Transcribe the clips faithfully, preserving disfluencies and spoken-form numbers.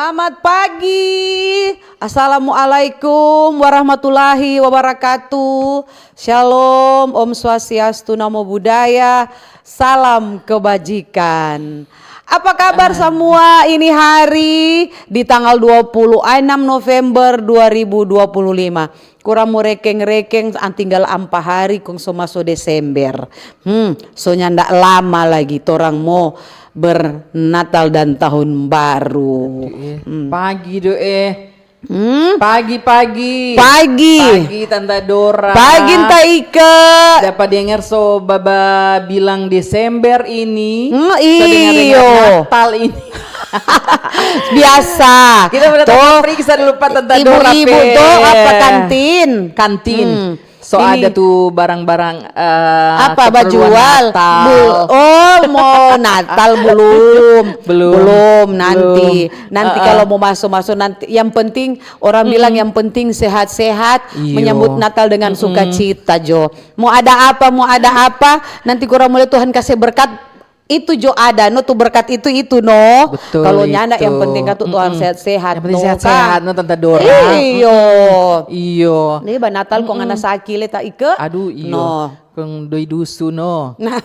Selamat pagi. Assalamualaikum warahmatullahi wabarakatuh. Shalom, Om Swastiastu, Namo Buddhaya. Salam kebajikan. Apa kabar semua ini hari di tanggal dua puluh enam November dua ribu dua puluh lima? Kurang mo rekeng-rekeng, ah, tinggal ampa hari kong so maso Desember. Hmm, so nyanda lama lagi torang mo bernatal dan tahun baru. Eh, hmm. Pagi do eh. Hmm? Pagi-pagi. Pagi. Pagi, Tanta Dora. Pagi, Nta Ike. Dapa dengar so baba bilang Desember ini. Hmm, so dengar-dengar iyo. Natal ini. Biasa. Kita boleh periksa dulu, Pak, Tanta Dora. Ibu-ibu tuh apa kantin? Kantin. Hmm. So ini ada tuh barang-barang, eh, apa, keperluan bajual? Natal. Bul-, oh, mau Natal belum? Belum. Belum, nanti. Belum. Nanti kalau mau masuk-masuk nanti. Yang penting, orang bilang yang penting sehat-sehat, iyo, menyambut Natal dengan sukacita, jo. Mau ada apa, mau ada apa, nanti kurang mulai Tuhan kasih berkat, itu jo ada, no, tu berkat itu, itu, no. Betul. Kalau nyanda, itu yang penting katu Tuhan sehat-sehat, yang penting no, sehat-sehat, no, Tanta Dora. Iyo. Iyo. Ini ba Natal kong ana saki le, Nta Ike. Aduh, iyo. No. Kong doi dusu, no. Nah.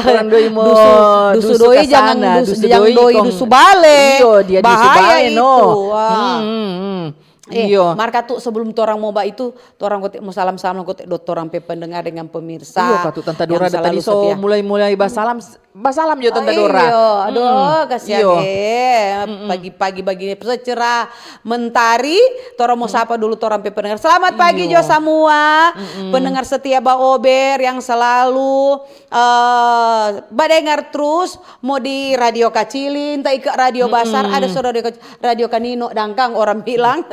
Orang doi mo dusu, dusu doi, jangan dusu, jangan doi dusu bale. Iyo, dia dusu bale, no. Bahaya itu. Wah. Hmm, hmm, hmm. Eh, iyo. Mar katu, sebelum torang mo ba itu, torang kote mo salam-salam kote dot torang pe pendengar dengan pemirsa. Iyo, katu, Tanta Dora, tadi so mulai-mulai basalam, basalam jo, Tanta Dora. Iyo, aduh, kasihan deh. Pagi-pagi bagini, secerah mentari, torang mo sapa dulu torang pe pendengar. Selamat pagi jo samua, pendengar setia Baober yang selalu eh, badengar trus, mo di radio kacili, Nta Ike radio basar, ada so radio kac-, radio kanino dang kang orang bilang.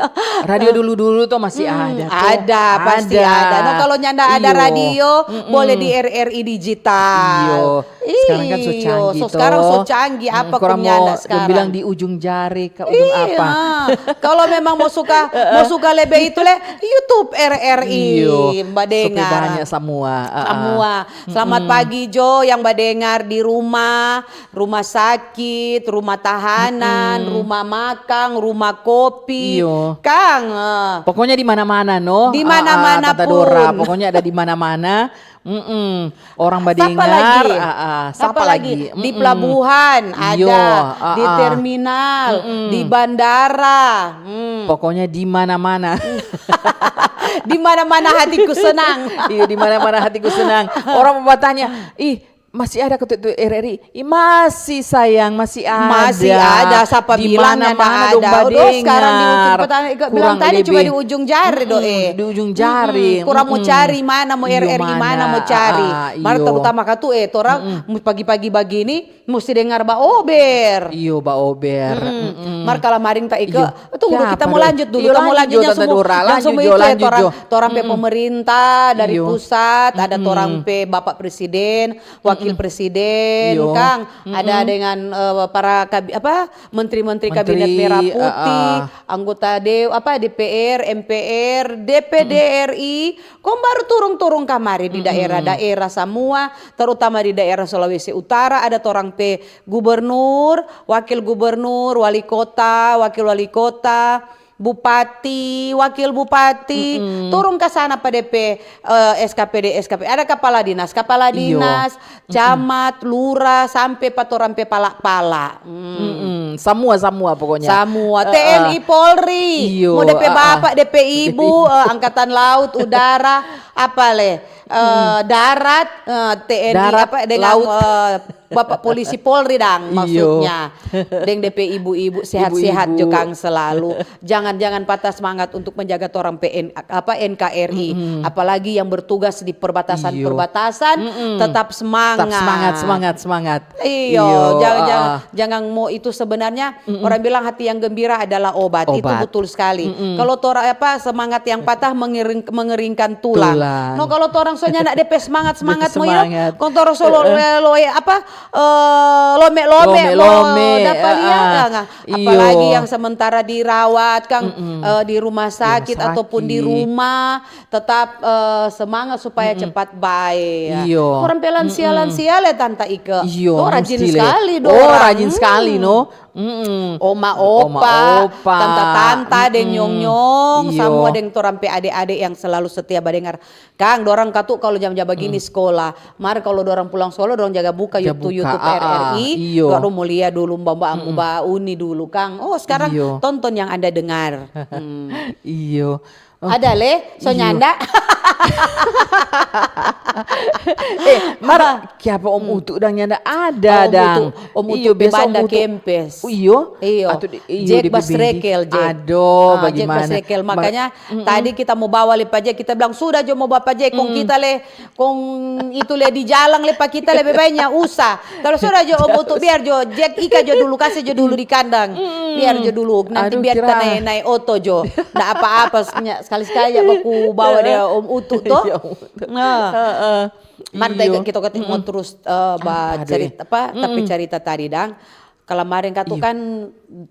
Radio dulu-dulu tuh masih ada tuh. Ada, pasti ada. No, kalau nyanda ada radio, boleh di R R I digital. Iyo. Sekarang kan so canggih, so sekarang so canggih, apa kong nyanda sekarang? Bilang di ujung jari, ka ujung apa? Kalau memang mo suka, mo suka lebe itu le, YouTube R R I, iyo, badengar. Banyak samua. Samua. Selamat pagi jo yang badengar di rumah, rumah sakit, rumah tahanan, rumah makang, rumah kopi. Iyo. Kang, eh. Pokoknya di mana-mana, no. Di mana-mana pun. Tanta Dora, pokoknya ada di mana-mana. Mm-mm. Orang badengar, sapa lagi? Sapa lagi? Di pelabuhan ada, di terminal, di bandara. Pokoknya di mana-mana. Di mana-mana hatiku senang. Iya, di mana-mana hatiku senang. Orang mau bertanya, "Ih, masih ada katu tu R R I?" Ih, masih sayang, masih ada. Masih ada. Sapa bilang nyanda ada? Aduh, sekarang di ujung, petani, bilang tadi cuma di ujung jari do, eh. Di ujung jari. Kurang mo cari, mana mo R R I, mana mo cari. Mar terutama katu, eh, torang pagi-pagi bagini, musti dengar Baober. Iyo, Baober. Mar kala maring ta ike, tunggu, kita mo lanjut dulu, kita mo lanjut, jangan semua, jangan semua itu, eh, torang, torang pe pemerintah dari pusat, ada torang pe Bapak Presiden, Wakil Presiden, kang, ada dengan, eh, para kabi-, apa, menteri-menteri kabinet merah putih, anggota de-, apa, D P R, M P R, D P D R I, kong baru turung-turung kamari di daerah-daerah samua, terutama di daerah Sulawesi Utara, ada torang pe gubernur, wakil gubernur, wali kota, wakil wali kota, bupati, wakil bupati, turung ka sana pa de pe, eh, S K P D, S K P, ada kapala dinas, kapala dinas, camat, lurah, sampe pa torang pe pala-pala. Samua, samua pokoknya. Samua, T N I, Polri, mo de pe bapak, de pe ibu, eh, angkatan laut, udara, apa le, eh, darat, eh, T N I, apa, dengan, eh, Bapak Polisi, Polri dang, maksudnya. Deng de pe ibu-ibu, sehat-sehat jo kang selalu. Jangan, jangan patah semangat untuk menjaga torang pe N-, apa, N K R I. Apalagi yang bertugas di perbatasan-perbatasan, tetap semangat. Tetap semangat, semangat, semangat. Iyo, jangan, jangan, jangan mo itu sebenarnya orang bilang hati yang gembira adalah obat. Itu betul sekali. Kalau torang, apa, semangat yang patah mengering-, mengeringkan tulang. No, kalau torang so nyanda de pe semangat, semangat mo yo, kong torang so lo, lo, apa, eh, lome-lome mo Lome-lome, dapa lia, ah, ah. Kang, ah. Iyo. Apalagi yang sementara dirawat, Kang, eh, di rumah Di sakit rumah ataupun di sakit. Rumah, tetap eh, semangat supaya cepat bae, ya. Iyo. Orang pe lansia-lansia le, Tanta Ike. Iyo, Oh, rajin musti le. Sekali Oh, dorang. rajin sekali, no. Mm-mm. Oma, Oma, opa, opa. tanta-tanta, deng Mm-mm. nyong-nyong, Iyo. Samua deng torang pe ade-ade yang selalu setia badengar. Kang, dorang katu kalau jam-jam bagini sekolah, mar kalau dorang pulang sekolah, dorang jaga buka Jaga YouTube, buka, ah, ah, R R I, iyo. Dorang mo lia dulu, ba, ba, ba uni dulu, Kang. Oh, sekarang Iyo. Tonton yang Anda dengar. Hmm. Iyo. Ada le, so Iyo. nyanda. Eh, mar, kiapa Om Utu dang nyanda ada Oh, Om dang? Utu, Om Utu Iyo, pe biasa Om banda Utu. kempes. Oh, iyo? Iyo. Atau di, iyo, Jack di Basrekel, bibing. Jack. Aduh, Ah, Jack bagaimana? Basrekel. Mar- Makanya tadi kita mo bawa le pa Jack, kita bilang, "Sudah jo mo bawa pa Jack, kong kita le, kong itu le di jalang le pa kita lebe bae nya usah." Kalau sudah jo Om Utu, biar jo Jack ika jo dulu, kase jo dulu di kandang. Biar jo dulu, nanti Aduh, biar kira- ta nae, nae oto jo. Nda apa-apa, sekali-sekali ja baku bawa dia Om Utu to. Iya, Om Utu. Nah. Heeh. Mar Iyo. Tadi kita kata mau terus eh, ba Aduh, cerita apa, tapi cerita tadi dang. Kalau kemarin katu kan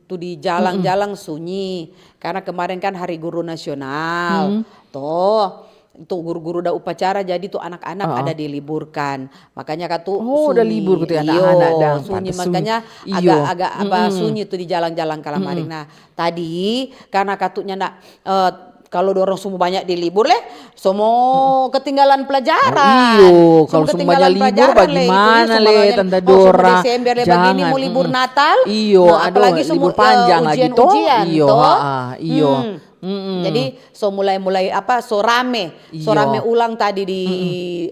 tu di jalang-jalang sunyi karena kemarin kan hari guru nasional. Toh, tu guru-guru da upacara jadi tu anak-anak ada diliburkan. Makanya katu Oh, udah sunyi. libur katu Iyo, anak-anak dang. Sunyi Pantas makanya sunyi. Iyo. agak-agak apa sunyi tu di jalang-jalang kemarin. Nah, tadi karena katunya nda eh, kalau dorang semua banyak di libur leh, semua ketinggalan pelajaran. Iyo, Semua kalau semua ketinggalan banyak libur, pelajaran leh, itu bagaimana semua leh, banyak. Tanta Oh, semua Dora? Desember leh, begini Jangan, mau libur mm-mm. Natal. Iyo, Nah, aduh, apalagi semua libur eh, panjang lagi toh. ujian, Iyo, toh. ha, iyo. Hmm. Jadi so mulai-mulai apa, so rame, so Iyo. rame ulang tadi di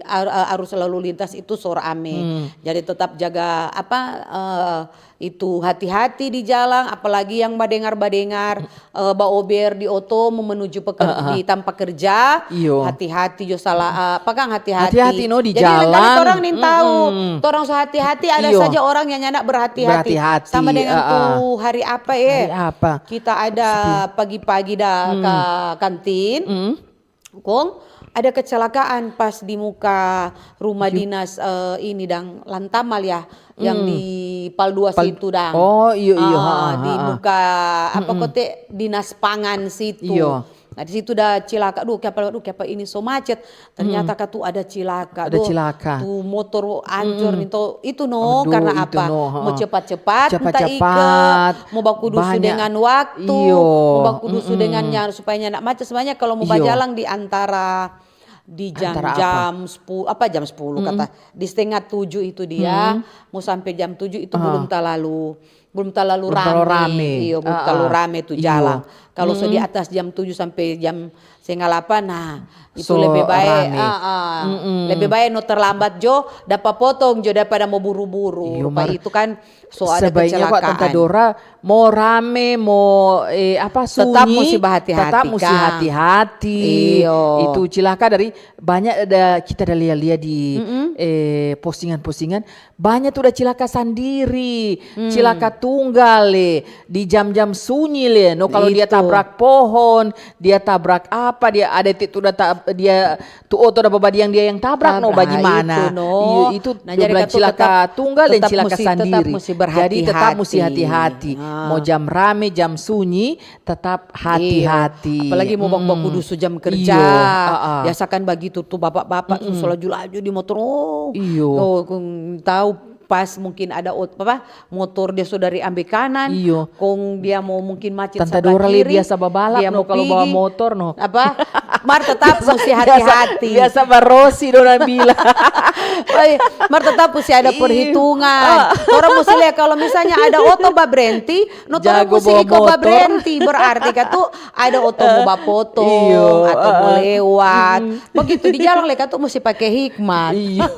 ar- ar- arus lalu lintas itu so rame. Jadi tetap jaga apa eh, itu hati-hati di jalang, apalagi yang badengar-badengar eh, baober di oto mau menuju peker- di tampa kerja, Iyo. hati-hati jo salah eh, apa kang hati-hati. Hati-hati no di Jadi lain kali jalang. Torang ning tahu, Mm-mm. torang so hati-hati ada Iyo. saja orang yang nyanda berhati-hati. Berhati-hati, Sama dengan ah, ah. tu hari apa eh? Hari apa? Kita ada pagi-pagi dah ke kantin. Mm. Kong ada kecelakaan pas di muka rumah dinas eh, ini dang Lantamal ya, yang di Pal dua situ dang. Oh, iyo, iyo, Ah, ha, di ha, ha. Muka apa kote dinas pangan situ. Iyo. Nah di situ dah cilaka, duh kiapa, duh kiapa ini so macet. Ternyata katu ada cilaka. Ada Duh, cilaka. Tu motor ancor nih to. Itu no Aduh, karena itu apa? No, ha. Mau cepat-cepat, entah Cepat-cepat. Ike, mau baku dusu Banyak. Dengan waktu, Iyo. Mau baku dusu dengan nyar supaya ndak macet. Sebenarnya kalau mau Iyo. Bajalang di antara di Antara apa? jam-jam sepuluh apa jam sepuluh kata di setengah tujuh itu dia mau sampai jam tujuh itu belum terlalu belum terlalu Belum rame. terlalu rame. Iyo, belum Ah, terlalu ah. rame tuh Iyo. jalan. Kalau so di atas jam tujuh sampai jam setengah delapan, nah itu So lebih baik, rame. ah, ah. Lebih baik no terlambat jo, dapat potong jo daripada mau buru-buru. Iyo, Rupa mar- itu kan so ada Sebaiknya kok kecelakaan. Tanta Dora mau rame, mau eh, apa sunyi, Tetap musti berhati-hati, tetap musti Kang. Hati-hati. Iyo. Itu cilaka dari banyak ada kita ada lia-lia di eh, postingan-postingan banyak tuh udah cilaka sendiri, cilaka tunggal le di jam-jam sunyi le. No kalau dia Itu. Tabrak pohon, dia tabrak apa, dia ada itu udah ta- dia tu oto ada babadiang dia yang tabrak no Tabrak, bagaimana? Itu, no. Iyo, itu Nah, jadi bilang katu cilaka tetap- tunggal dan tetap cilaka musti- tetap sendiri. Musti Jadi tetap musti berhati-hati. Hati-hati. Mau jam rame, jam sunyi, tetap hati-hati. Iya. Apalagi mau baku-baku dusu jam kerja. Iyo, ah, ah. Biasakan bagitu tuh bapak-bapak tuh laju-laju di motor. Oh, Iyo. Oh, kong tahu pas mungkin ada ot- apa motor dia sudah dari ambe kanan. Iyo. Kong dia mau mungkin macet Tanta sebelah Dora le kiri, biasa babalap dia no mau kalau bawa pigi. Motor no. Apa? Mar tetap musti Biasa- hati-hati. Biasa barosi dorang bilang. Oi, mar tetap musti ada Iya. Perhitungan. Orang musti lihat kalau misalnya ada oto babrenti, no orang Jago musti bawa iko motor. Babrenti, berarti katu ada oto mau bapotong Iyo, atau mau ah. Lewat. Begitu di jalan le katu musti pakai hikmat. Iya.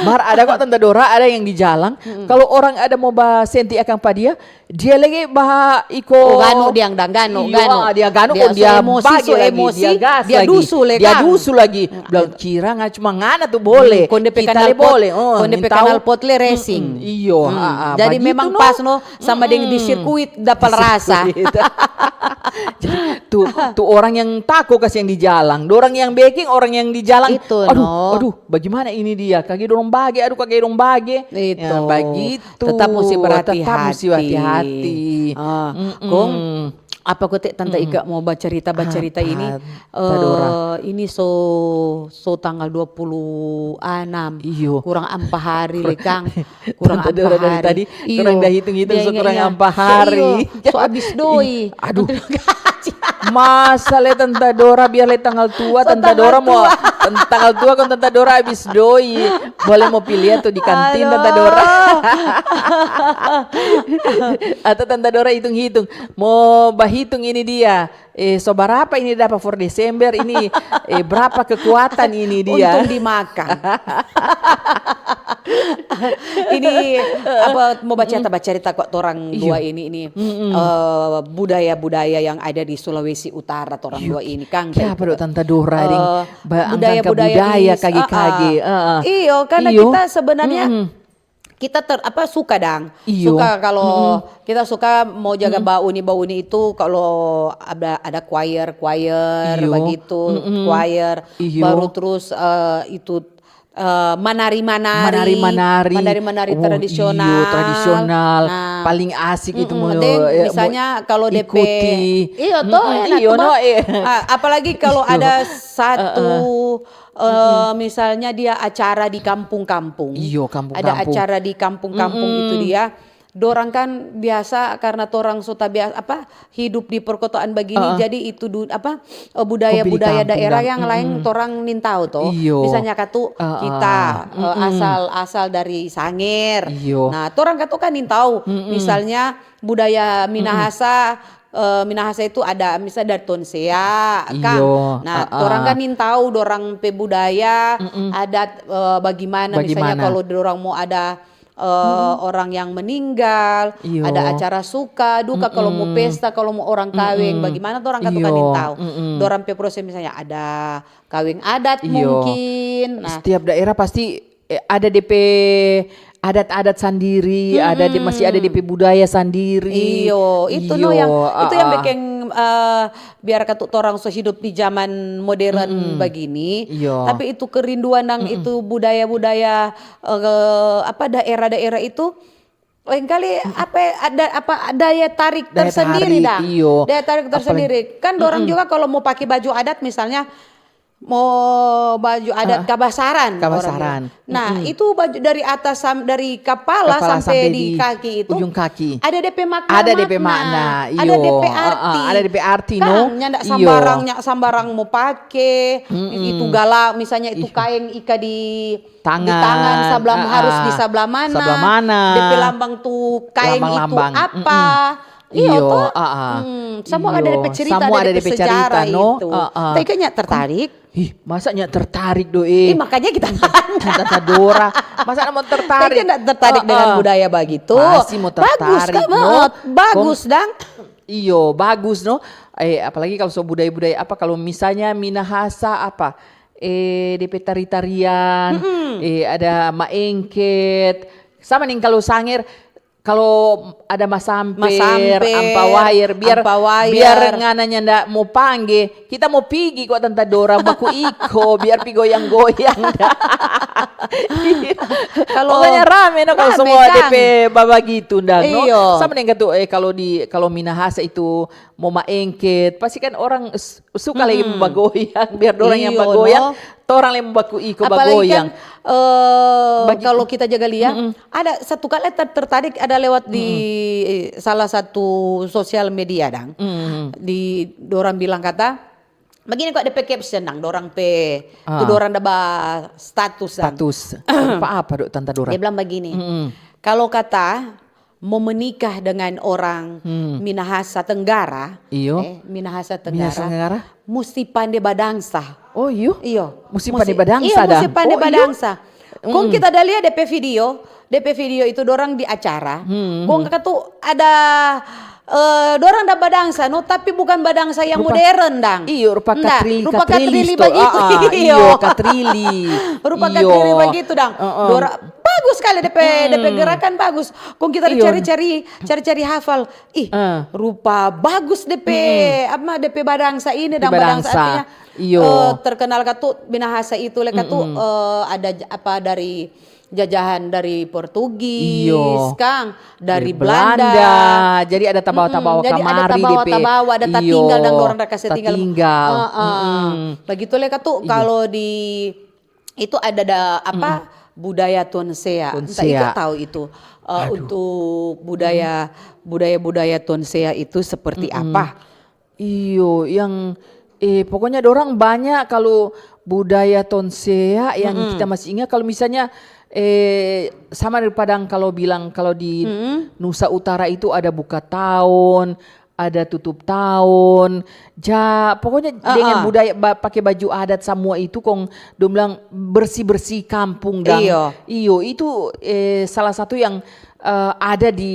Mar ada kok Tanta Dora ada yang di jalang. Kalau orang ada mau ba senti akang pa dia, dia lagi ba iko. Oh, gano dia yang dang, gano, Iya, gano. Dia gano Dia kok dia so emosi, bagi so lagi, emosi, dia gas dia lagi. dusu le, Dia Kang. dusu lagi. Bilang kira nggak cuma ngana tuh boleh. Konde pe Kita kanal le pot, boleh. Oh, konde pe minta kanal tahu. Pot le racing. Mm-mm, iyo, Hmm. ah, ah, Jadi begitu memang no. Pas no sama deng di Mm-mm. sirkuit dapa rasa. Sirkuit. Jadi, tu, tu orang yang tako kas yang di jalang, dorang yang beking, orang yang di jalang. Itu, Aduh, no. Aduh, bagaimana ini dia? Kage dorong bage, aduh, kage dorong bage. Itu. Ya, begitu. Tetap mesti berhati-hati. Tetap mesti hati-hati. Ah, Mm-mm. Kong, apa kote Tanta Ika mau bacerita-bacerita Apa, ini? Tanta Dora? Eh, ini so so tanggal dua puluh enam. Iyo. Kurang ampa hari le, Kang. Kurang Tanta ampa Dora dari hari. Tadi Iyo. kurang dah hitung-hitung, Dia so ingat, kurang iya. Ampa So, hari. Iyo, so abis doi. Aduh. Terima kasih. Masa le Tanta Dora, biar le tanggal tua, So, Tanta Dora tanggal mau tua. tan- tanggal tua kong Tanta Dora abis doi. Boleh mau pilih tuh di kantin, Tanta Dora. Atau Tanta Dora hitung-hitung, mau bahitung ini dia. Eh, so berapa ini dapat for Desember ini? Eh, berapa kekuatan ini dia? Untung dimakan. Ini apa mau bacerita bacerita kok torang dua ini ini eh, budaya-budaya yang ada di Sulawesi Utara torang dua ini, Kang. Kiapa do Tanta Dora ding Eh, ba- angka budaya-budaya budaya is- kage-kage? ah, ah. Ah, ah. Iyo, karena Iyo. Kita sebenarnya kita ter apa suka dang. Iyo. Suka kalau kita suka mau jaga bauni-bauni itu kalau ada ada choir, choir Iyo. Begitu, choir Iyo. Baru terus eh, itu eh, manari-manari, Manari-manari. Manari-manari Oh, tradisional. Iyo, tradisional. Nah, Paling asik itu mm-mm. mau Deng, ya, misalnya mau kalau D P, ikuti. Iyo toh, Mm-mm, enak iyo, tuh, no, Bang. eh. Ah, apalagi kalau ada satu eh, misalnya dia acara di kampung-kampung. Iyo, kampung-kampung. Ada acara di kampung-kampung itu dia. Dorang kan biasa karena torang so tabiasa apa hidup di perkotaan begini, jadi itu du, apa eh, budaya-budaya kampung daerah dang. yang lain torang nintau toh. Iyo. Misalnya katu Ah, kita ah. eh, asal asal dari Sangir. Iyo. Nah, torang katu kan nintau. Misalnya budaya Minahasa eh, Minahasa itu ada misalnya dari Tonsea kan. Iyo, Nah, ah, torang ah. Kan nintau dorang pe budaya, adat eh, bagaimana, misalnya Bagaimana? Kalau dorang mau ada eh, orang yang meninggal, Iyo. Ada acara suka, duka, kalau mau pesta, kalau mau orang kaweng, bagaimana tuh orang katu kan Iyo. Tahu. Dorang pe proses misalnya ada kaweng adat mungkin. Nah, Setiap daerah pasti eh, ada D P adat-adat sendiri, ada de, masih ada D P budaya sendiri. Iyo, itu no yang itu yang bikin uh, biar katu orang so hidup di zaman modern begini, Iyo. Tapi itu kerinduan dan itu budaya-budaya uh, apa daerah-daerah itu lain kali apa ada apa daya tarik Daya tersendiri tarik, dah. Iyo. Daya tarik tersendiri. Kan orang juga kalau mau pakai baju adat misalnya mau baju adat kabasaran. Kabasaran. Nah, itu baju dari atas dari kepala, sampai, di kaki itu. Ujung kaki. Ada D P makna. Ada D P makna. Ada D P arti. Ada D P arti, Kang, no? Nyanda sambarang, nyak sambarang mau pake. Itu gala, misalnya itu kain ika di tangan, sebelah harus di sebelah mana. D P lambang tuh kain itu apa. Iyo, toh? Semua ada D P cerita, ada D P sejarah itu. Tapi kayaknya tertarik. Ih, masa nyak tertarik do eh. Ih, makanya kita nanya. Tanta Dora. Masa mau tertarik? Tapi ndak tertarik dengan budaya begitu. Pasti mau tertarik, Bagus, no? Bagus, dang. Iyo, bagus, no? Eh, apalagi kalau so budaya-budaya apa, kalau misalnya Minahasa apa? Eh, D P tari-tarian, eh, ada maengket. Sama nih kalau Sangir, kalau ada masamper, masamper ampa wayer, biar, ampa wayer. Biar ngana nyanda mau pangge, kita mau pigi kok Tanta Dora baku iko, biar pi goyang-goyang. Kalau pokoknya rame no kalau semua D P babagitu ndang no. Iyo. Sama dengan tuh eh kalau di kalau Minahasa itu mau maengket, pasti kan orang suka lagi bagoyang, biar dorang yang bagoyang, torang lagi baku iko bagoyang. Apalagi kan uh, kalau kita jaga lihat, ada satu kali ter tertarik ada lewat di salah satu sosial media dang. Di dorang bilang kata, begini kok ada pe caption dang, dorang pe, tu dorang ada ba status dang. Status. Apa apa dok Tanta Dora? Dia bilang begini, kalau kata mau menikah dengan orang Minahasa Tenggara, iyo. Eh, Minahasa Tenggara, Minahasa Tenggara, musti pande badangsa. Oh iyo? Iyo. Musti pande badangsa. Iyo, musti pande badangsa. Kong kita ada lihat D P video, D P video itu dorang di acara. Kong kata tuh ada uh, dorang ada badangsa no, tapi bukan badangsa yang modern dang. Iyo, rupa katrili, rupa katrili bagitu. Iyo, katrili. Rupa katrili bagitu dang. Dorang Bagus sekali depe, depe gerakan bagus. Kong kita cari-cari, cari-cari hafal. Ih, rupa bagus depe, apa, depe badangsa ini dang badangsa. Artinya, eh, terkenal katu Minahasa itu le katu, eh, ada j-, apa, dari jajahan dari Portugis, kang, dari Belanda. Jadi ada tabawa-tabawa kamari depe. Jadi ada tabawa-tabawa, ada tatinggal dang dorang da kase tinggal. Tatinggal. Heeh. Bagitu le katu, kalau di itu ada, ada apa, budaya tonsea. Entah itu tahu itu, eh, untuk budaya, budaya-budaya tonsea itu seperti apa? Iyo, yang, eh, pokoknya dorang banyak kalau budaya tonsea yang kita masih ingat. Kalau misalnya, eh, sama dari Padang, kalau bilang kalau di Nusa Utara itu ada buka taon, ada tutup taon, ja, pokoknya dengan budaya ba-, pake baju adat samua itu, kong dong bilang bersih-bersih kampung dang. Iyo. Iyo, itu, eh, salah satu yang, eh, ada di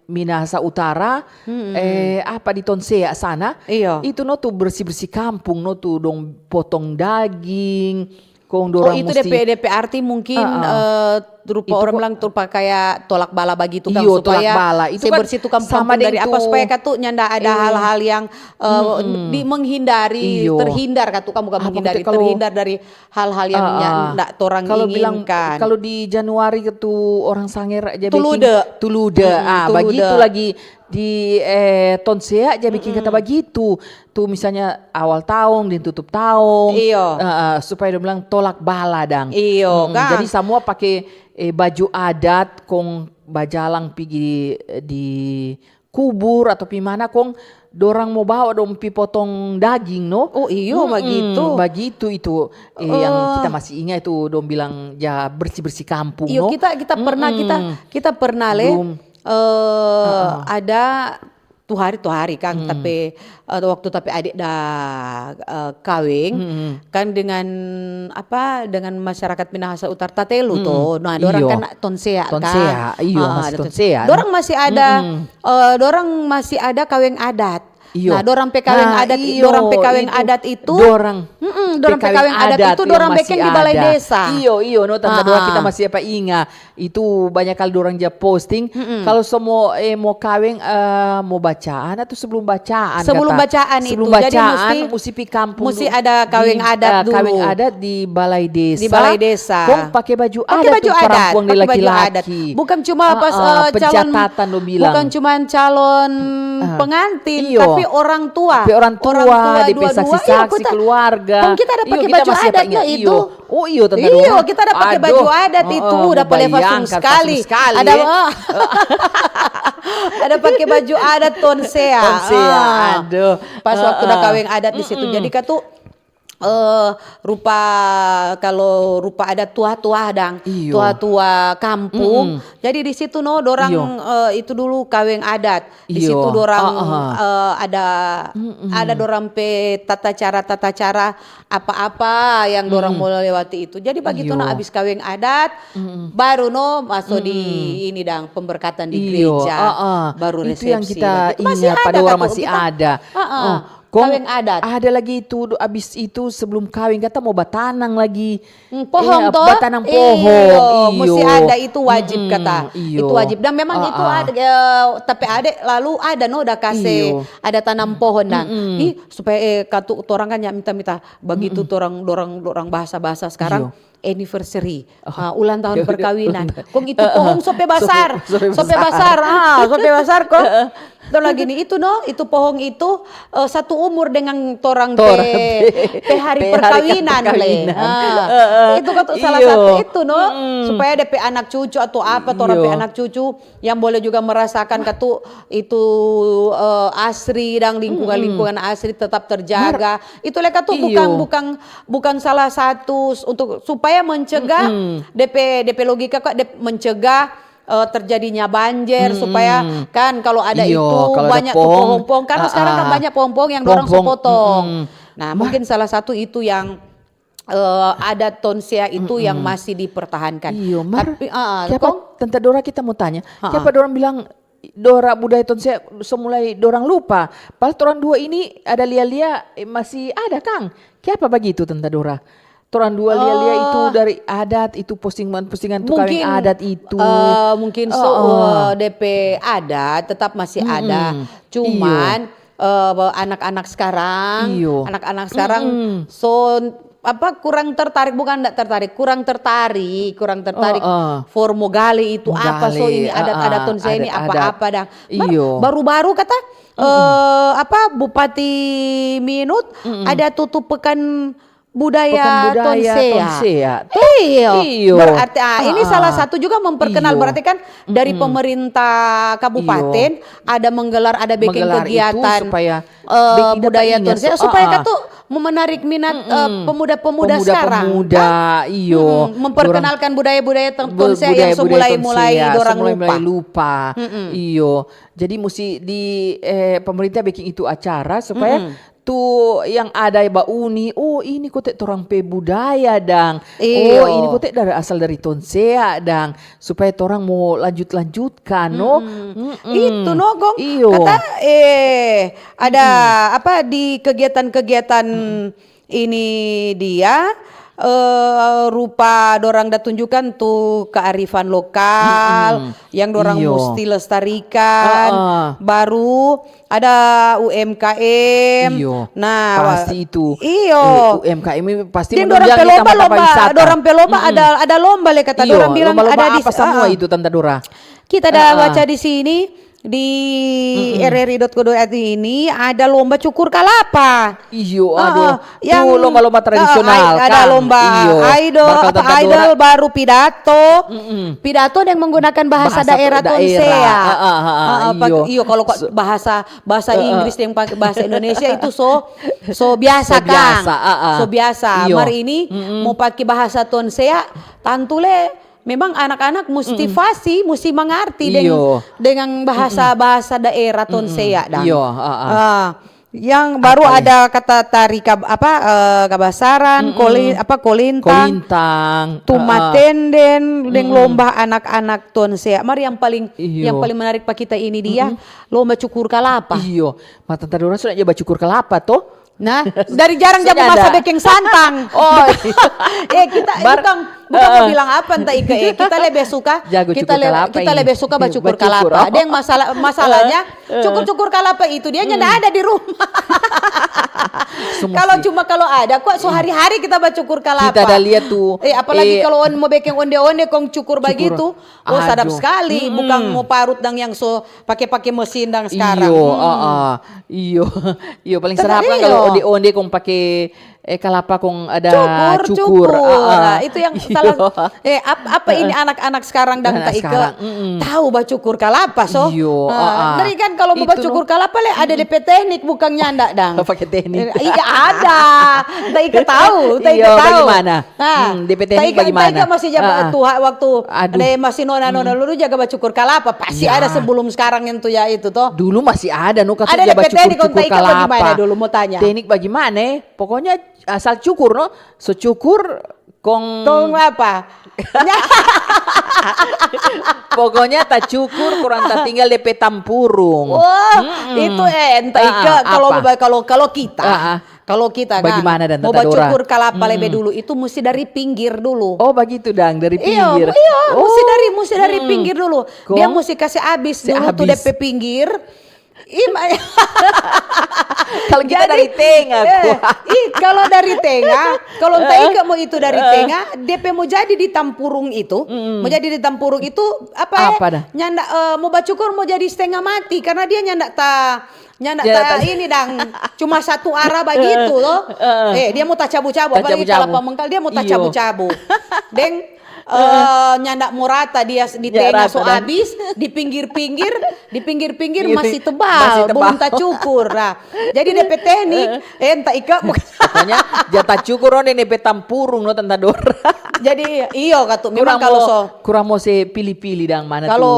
Minahasa Utara, eh, apa, di Tonsea sana. Iyo. Itu no tu bersih-bersih kampung no tu dong potong daging, kong dorang musti. Oh, itu depe, depe arti mungkin, eh, rupa orang bilang rupa kayak tolak bala bagitu kan, iyo, supaya tolak bala. Itu kan bersih tu kampung sama deng dari apa, tu supaya katu nyanda ada hal-hal yang, eh, di, menghindari, terhindar katu kan, bukan menghindari, terhindar dari hal-hal yang nda torang inginkan. Kalau di Januari tu orang Sanger ja biking tulude. Tulude. Ah, bagitu lagi di, eh, Tonsea ja biking kata bagitu. Tu misalnya awal taong deng tutup taong. Iyo. Eh, eh, supaya dong bilang tolak bala dang. Iyo, kan? Jadi samua pake, eh, baju adat kong bajalang pigi di, di kubur atau pi mana kong dorang mo bawa dong pi potong daging, no? Oh, iyo, bagitu. Bagitu itu, eh, yang kita masih ingat itu dong bilang ja bersih-bersih kampung, no? Iyo, kita, kita pernah, kita, kita pernah le, eh, ada tu hari, tu hari kang, tapi, eh, waktu tapi adik da, eh, kaweng, kan dengan apa, dengan masyarakat Minahasa Utara Tatelu to. Nah, dorang kan Tonsea kan. Tonsea, iyo, masih Tonsea. Dorang masih ada, eh, dorang masih ada kaweng adat. Iyo. Nah, dorang pe kaweng adat, dorang pe kaweng adat itu, dorang pe kaweng adat itu dorang biking di balai desa. Iyo, iyo, no, tanta dorang kita masih apa inga. Itu banyak kali dorang ja posting. Kalau so mo, eh, mo kaweng, eh, mo bacaan atau sebelum bacaan, sebelum bacaan itu. Jadi musti, musti pi kampung dulu. Musti ada kaweng adat dulu. Kaweng adat di balai desa. Di balai desa. Kong pake baju adat tu parampuang deng laki-laki. Bukan cuma pas, eh, calon, bukan cuma calon pengantin, tapi orang tua. Tapi orang tua, orang tua depe saksi-saksi, keluarga. Kong kita ada pake baju adat itu. Oh, iyo, tanta dorang. Iyo, kita ada pake baju adat itu, udah pale fasung skali. Ada, ada pake baju adat Tonsea. Tonsea, aduh. Pas waktu da kaweng adat di situ. Jadi katu, eh, rupa, kalau rupa adat tua-tua dang, tua-tua kampung. Jadi di situ no, dorang, eh, itu dulu kaweng adat. Di situ dorang, eh, ada, ada dorang pe tata cara, tata cara apa-apa yang dorang mo lewati itu. Jadi bagitu na abis kaweng adat, baru no maso di ini dang, pemberkatan di gereja, baru resepsi. Itu yang kita ingat, pada orang masih ada. Kong kaweng adat. Ada lagi itu, abis itu sebelum kaweng kata mo batanang lagi. Hmm, pohong to? Batanang pohong. Iyo, musti ada, itu wajib kata. Itu wajib. Dan memang itu ada, eh, tapi ade lalu ada no da kase ada tanam pohon dang. Ih, supaya, eh, katu torang kan ya minta-minta. Bagitu torang, dorang, dorang bahasa-bahasa sekarang anniversary. Ah, ulang tahun perkawinan. Kong itu pohong sope basar. Sope basar. Ah, sope basar kong. Torang lagi ni, itu no, itu pohong itu, eh, satu umur dengan torang pe, pe hari perkawinan le. Ah, itu katu salah satu itu no, supaya depe anak cucu atau apa, torang pe anak cucu yang boleh juga merasakan katu itu, eh, asri dang lingkungan-lingkungan asri tetap terjaga. Itu le katu bukan, bukan, bukan salah satu untuk supaya mencegah depe, depe logika kok, mencegah eh, terjadinya banjir, supaya kan kalau ada itu banyak pohong-pohong. Karena sekarang kan banyak pohong-pohong yang dorang so potong. Nah, mungkin salah satu itu yang, eh, adat tonsea itu yang masih dipertahankan. Iyo, mar. Tapi, ah, kiapa, Tanta Dora, kita mo tanya, kiapa dorang bilang dora budaya tonsea so mulai dorang lupa? Padahal torang dua ini ada lia-lia, eh, masih ada kang. Kiapa bagitu, Tanta Dora? Torang dua lia-lia itu dari adat, itu postingan-postingan tukang adat itu. Eh, mungkin so, eh, depe adat tetap masih ada. Cuman eh, anak-anak sekarang, Iyo. anak-anak sekarang so apa kurang tertarik, bukan ndak tertarik, kurang tertarik, kurang tertarik Heeh. for mo gali itu apa, so Gali, ini adat-adat heeh, Tonsea ini adat-adat. apa-apa dah. Bar- Iyo. Baru-baru kata eh, apa Bupati Minut ada tutup pekan budaya, Pekan budaya Tonsea. Tonsea. Iyo. Iyo. Berarti ah, ini Ah, salah ah. satu juga memperkenal. Iyo. Berarti kan dari pemerintah kabupaten ada menggelar, ada bikin Menggelar itu kegiatan supaya eh, bikin budaya ingat Tonsea so- supaya ah, ah. katu menarik minat eh, pemuda-pemuda sekarang. Pemuda-pemuda, iyo. Mm-mm. Memperkenalkan budaya-budaya Ton- Tonsea yang so Budaya-budaya mulai-mulai Tonsea, dorang so mulai-mulai lupa. Iyo. Jadi musti di eh, pemerintah bikin itu acara supaya tu yang ada bauni, oh ini kote torang pe budaya dang. Iyo. Oh ini kote dari asal dari Tonsea dang. Supaya torang mo lanjut-lanjutkan no. Mm-mm. Itu no Gong. Iyo. Kata eh ada apa di kegiatan-kegiatan ini dia eh, rupa dorang da tunjukkan tu kearifan lokal yang dorang Iyo. musti lestarikan. Heeh. Baru ada U M K M. Iyo. Nah, Pasti wa- itu. Iyo. Eh, U M K M ini pasti Deng menunjang dorang pe di lomba, tempat lomba, pariwisata. dorang pe lomba ada ada lomba le kata Iyo, dorang bilang lomba-lomba ada di apa semua ah, ah. Itu Tanta Dora? Kita ada baca di sini di R R I dot co dot I D ini ada lomba cukur kalapa. Iyo, Ah, aduh. ah, yang Tuh lomba-lomba ah, tradisional ah, ada kan? lomba Iyo. idol, Bakal apa Tanta idol Dora. Baru pidato. Pidato yang menggunakan bahasa, Bahasa daerah daerah. Tonsea. Ah, ah, ah, ah, Ah, ah, pak- iyo. Iyo kalau kok bahasa bahasa Inggris yang pakai bahasa Indonesia itu so so biasa So kan. biasa, ah, ah. So biasa. Iyo. Mar ini mau pakai bahasa Tonsea, tantu le memang anak-anak musti fasi, musti mengerti deng- Iyo. dengan bahasa bahasa daerah Tonsea dang. Iyo, ah, ah. Ah, yang baru ada kata tari kab- apa eh, kabasaran, koli- apa kolintang, Kolintang. tumatenden deng lomba anak-anak Tonsea. Mar yang paling Iyo. yang paling menarik pa kita ini dia lomba cukur kalapa. Iyo, ma Tanta Dora sudah ja bacukur kalapa toh? Nah, dari jarang ja Sudah masa ada. Biking santang. Oh, Eh kita Bar- bukan bukan mau Heeh. bilang apa entah Ika eh. Kita lebih suka Jago kita cukur le- kalapa kita ini. lebih suka bacukur Bacukur, kalapa. oh. Ada yang masalah masalahnya cukur-cukur kalapa itu dia nyanda ada di rumah. Semua Kalau sih. Cuma kalau ada kok sehari-hari kita bacukur kalapa. Kita ada lihat tuh, Eh apalagi eh, kalau on mau bikin onde-onde kong cukur begitu. Oh sadap Aduh. Sekali, bukan mau parut dang yang so pake-pake mesin dang sekarang. Iyo, Hmm. ah, ah. Iyo. Iyo paling Tetap sedap kan iyo. Kalau onde-onde kong pake eh kalapa kong ada Cukur, cukur. cukur. Ah, ah. Nah, itu yang Iyo. salah. Eh, ap- apa ini anak-anak sekarang dang Anak tak ika sekarang, mm-mm. tahu bacukur kalapa so? Iyo, Ah, ah, ah. Dari kan kalau mau Itu bacukur no. Kalapa le ada depe teknik bukan nyanda dang. Pakai teknik. Eh, Iya ada. Tak ika tahu, tak ika Iyo, tahu. bagaimana? Nah, Hmm, depe teknik tak ika- bagaimana? Tak ika masih jaga Ah, ah. tuha waktu Aduh. ada masih nona-nona dulu jaga bacukur kalapa pasti Ya. Ada sebelum sekarang yang tu ya itu toh. Dulu masih ada no kata Ada dia depe teknik bacukur-cukur kontak kalapa. Bagaimana kalapa. Dulu mau tanya. Teknik bagaimana? Pokoknya asal cukur no, so cukur kong Kong apa? Pokoknya ta cukur kurang ta tinggal depe tampurung. Wah, itu eh entah Ah, ika ah, kalau apa? Kalau kalau kita Ah, ah. Kalau kita Bagaimana kan, dan mau Tata Dora? Bacukur kalapa lebe dulu itu mesti dari pinggir dulu. Oh begitu dang dari Iya, pinggir. Iya, mesti Oh. dari mesti dari pinggir dulu. Dia Kong? Mesti kasih abis Si dulu tuh abis. Depe pinggir. Ima- Kalau kita Jadi, dari tengah. eh, Wah. Ih, kalau dari tengah, kalau entah ika mau itu dari tengah, depe mau jadi di tampurung itu, mau jadi di tampurung itu apa, Apa eh, dah? Nyanda eh, mau bacukur mau jadi setengah mati karena dia nyanda ta nyanda Nyanda ta ta- ini dang cuma satu arah begitu loh. Eh dia mau tacabu-cabu apalagi Tacabu-cabu. Kalapa Mengkal dia mau Iyo. Tacabu-cabu. Deng eh, nyanda mau rata dia di Nggak tengah rata so dan abis, di pinggir-pinggir, di pinggir-pinggir Iya, masih tebal, masih tebal. Belum tacukur. Nah, jadi depe teknik, eh, entah ika bukan Pokoknya jata cukur onde depe tampurung no Tanta Dora. Jadi iyo katu, memang kalau so kurang mo se pili-pili dang mana tu. Kalau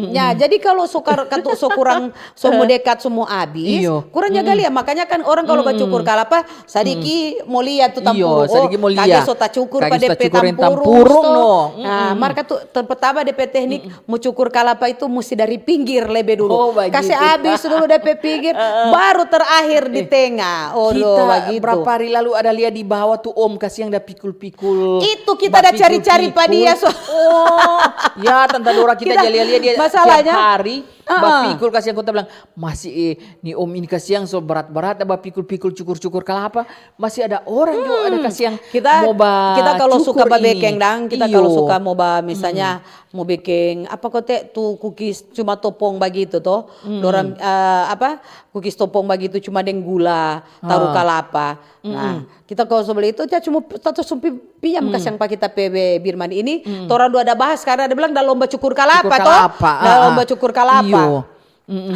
ya, jadi kalau so kar-, katu so kurang, so mo dekat, so mo abis, iyo, kurang jaga lia. Makanya kan orang kalau bacukur kalapa, sadiki mo lia tu tampurung. Sadiki mo lia. Kage so tacukur pa depe tampurung, no. Nah, mar katu pertama depe teknik mo cukur kalapa itu musti dari pinggir lebe dulu. Oh, bagitu. Kase abis dulu depe pinggir, baru terakhir di tenga. Oh, kita bagitu. Berapa hari lalu ada lia di bawah tu om kasiang da pikul-pikul. Itu kita ada cari-cari pa dia, so. Oh, ya, Tanta Dora, kita ja lia-lia dia tiap hari bapikul kasiang, kong ta bilang, "Masih, eh, ni om ini kasiang so berat-berat, da bapikul-pikul, cukur-cukur kalapa, masih ada orang jo ada kasiang mo bacukur ini." Kita kalau suka babekeng dang, kita kalau suka mo ba, misalnya mo bekeng apa kote tu kukis cuma topong bagitu to. Dorang, eh, apa, kukis topong bagitu cuma deng gula, taru kalapa. Nah, kita kalau so bali itu, dia cuma tato sumpi pinjam kasiang pa kita pe be-, Birman ini, torang dua ada bahas karena dia bilang da lomba cukur kalapa to. Da lomba cukur kalapa. Iyo.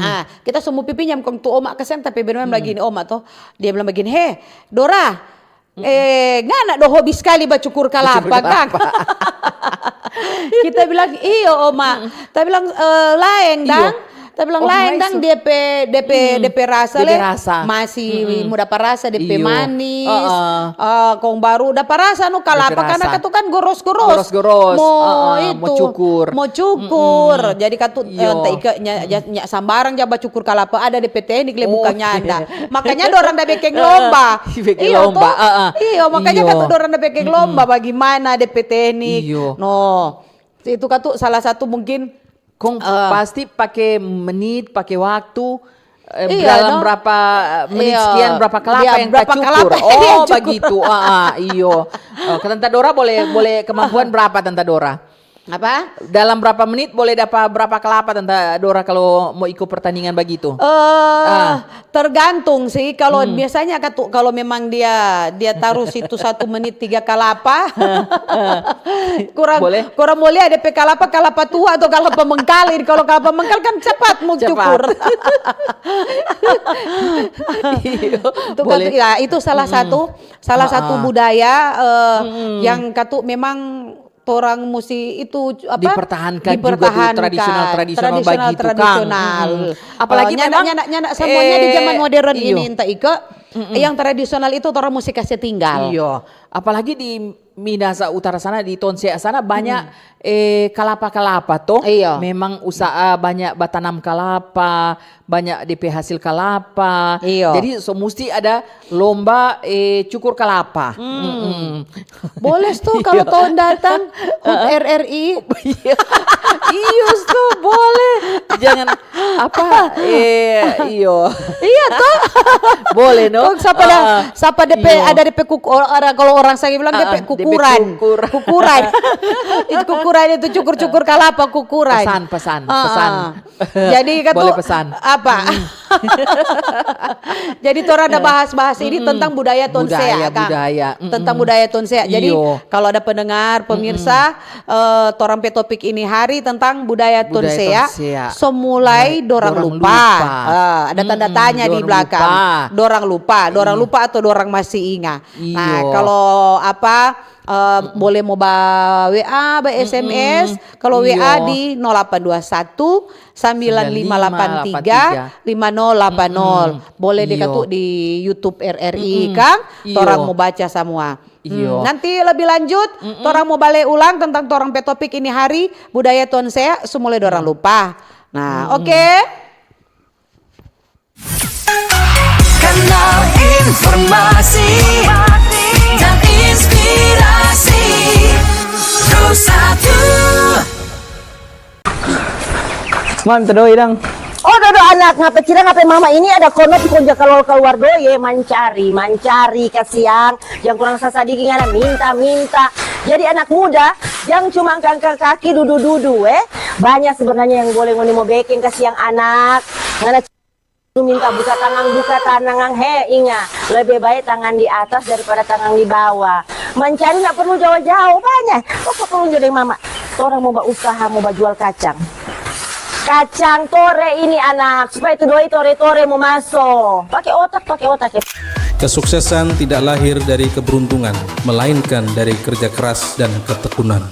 Ah, kita so mo pi pinjam kong tu oma kasiang, tapi Birman bagini oma to. Dia bilang bagini, "He, Dora, eh, ngana do hobi skali bacukur kalapa kang?" Kita bilang, "Iyo, oma." Ta bilang, "Eh, laeng dang." Ta bilang, "Laeng dang, dia pe, dia pe, dia pe rasa le masih mo dapa rasa, dia pe manis." Eh, kong baru dapa rasa no kalapa, karena katu kan goros-goros. Goros-goros. Mo itu, mo cukur. Jadi katu, eh, ta ika nya, nya, nya sambarang ja bacukur kalapa, ada depe teknik le, bukang nyanda. Makanya dorang da bekeng lomba. Bekeng lomba, to? Iyo, makanya katu dorang da bekeng lomba, bagimana depe teknik. No, itu katu salah satu mungkin. Kong pasti pake menit, pake waktu, eh, dalam berapa, eh, menit sekian, berapa kalapa yang ta cukur. Oh, bagitu. Ah, ah, iyo. Eh, Tanta Dora boleh, boleh kemampuan berapa, Tanta Dora? Apa? Dalam berapa menit boleh dapa berapa kalapa, Tanta Dora, kalau mo iko pertandingan bagitu? Eh, tergantung sih. Kalau biasanya katu, kalau memang dia, dia taruh situ satu menit tiga kalapa, kurang, kurang mo lia depe kalapa, kalapa tua atau kalapa mengkal. Ini kalau kalapa mengkal kan cepat mo cukur. Itu katu, ya, itu salah satu, salah satu budaya, eh, yang katu memang torang musti itu, apa, dipertahankan juga tu tradisional-tradisional bagitu, kang. Tradisional. Apalagi memang nyanda, nyanda, nyanda semuanya di zaman modern ini, ta iko, yang tradisional itu torang musti kase tinggal. Iyo. Apalagi di Minahasa Utara sana, di Tonsea sana banyak, eh, kalapa-kalapa to. Iyo. Memang usaha banyak batanam kalapa, banyak depe hasil kalapa. Iyo. Jadi so musti ada lomba, eh, cukur kalapa. Boleh sto kalau tahun datang, hut R R I. Iyo sto, boleh. Jangan apa, eh, iyo. Iya to. Boleh no. Kong sapa da, sapa depe, ada depe kuk-, orang, kalau orang Sagi bilang depe kukuran. Kukuran. Itu kukuran itu cukur-cukur kalapa, kukuran. Pesan, pesan, pesan. Jadi katu, boleh pesan. Apa? Jadi torang ada bahas-bahas ini tentang budaya Tonsea, kang. Tentang budaya Tonsea. Jadi kalau ada pendengar, pemirsa, eh, torang pe topik ini hari tentang budaya Tonsea. So mulai dorang lupa. Eh, ada tanda tanya di belakang. Dorang lupa, dorang lupa atau dorang masih inga. Nah, kalau apa, eh, boleh mo ba W A, ba S M S. Kalau W A di nol delapan dua satu, sembilan lima delapan tiga, lima nol delapan nol. Boleh dikatu di YouTube R R I, kang. Torang mo baca samua. Nanti lebih lanjut, torang mo bale ulang tentang torang pe topik ini hari, budaya Tonsea, so mulai dorang lupa. Nah, oke. Kanal informasi dan inspirasi. Satu. Mantap doi dang. Oh, dodo anak, ngapa kira ngapa mama ini ada kono tu konja kaluar-kaluar doi, eh, mancari, mancari, kasiang. Yang kurang sasadiki ngana minta, minta. Jadi anak muda, yang cuma angka kaki dudu-dudu, eh. Banyak sebenarnya yang boleh ngoni mo beking, kasiang anak. Ngana minta buka tangan, buka tangan, he, inga, lebe bae tangan di atas daripada tangan di bawa. Mancari nda perlu jao-jao, banya. Apa perlu jo deng mama? Torang mo bausaha, mo bajual kacang. Kacang tore ini, anak, supaya tu doi tore-tore mo maso. Pake otak, pake otak ya. Kesuksesan tidak lahir dari keberuntungan, melainkan dari kerja keras dan ketekunan.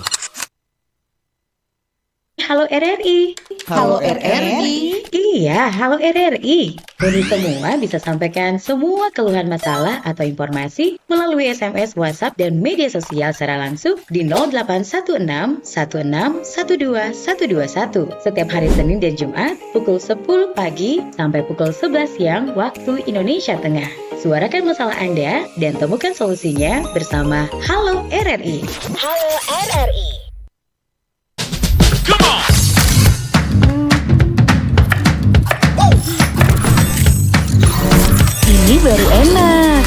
Halo R R I. Halo R R I. Iya, halo R R I. Ngoni semua bisa sampaikan semua keluhan, masalah, atau informasi melalui S M S, WhatsApp, dan media sosial secara langsung di nol delapan satu enam satu enam satu dua satu dua satu setiap hari Senin dan Jumat pukul sepuluh pagi sampai pukul sebelas siang waktu Indonesia Tengah. Suarakan masalah Anda dan temukan solusinya bersama Halo R R I. Halo R R I. Ini baru enak.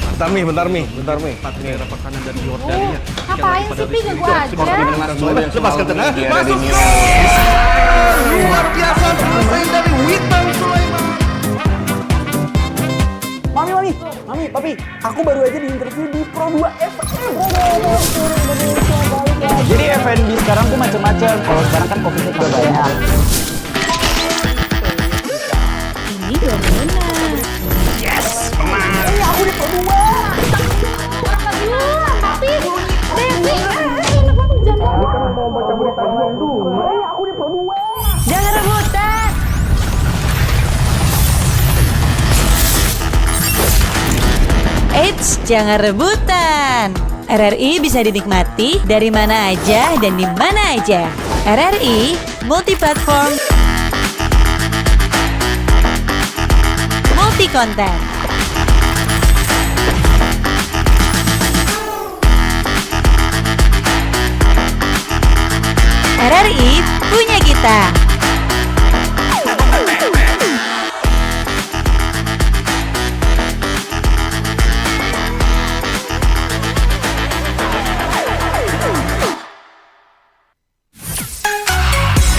Bentar mi, bentar mi, bentar mi. Empat negara pertahanan dari Yordania. Ngapain sih, Pi? Ganggu aja. Lepaskan tenang. Masuk gol! Luar biasa, selesai dari Witan Sulaiman. Mami, mami, mami, papi, aku baru aja di-interview di Pro dua F M. Jadi F and B sekarang tuh macam-macam. Kalau sekarang kan covid udah banyak. Ini dua mana? Yes, menang. Eh, aku di Pro dua. Tapi, Devi, eh, eh, enak banget, jangan. Ini kan mau baca berita juang dulu. Eh, aku di Pro dua. Jangan rebutan. Eits, jangan rebutan. R R I bisa dinikmati dari mana aja dan di mana aja. R R I multi platform, multi konten. R R I punya kita.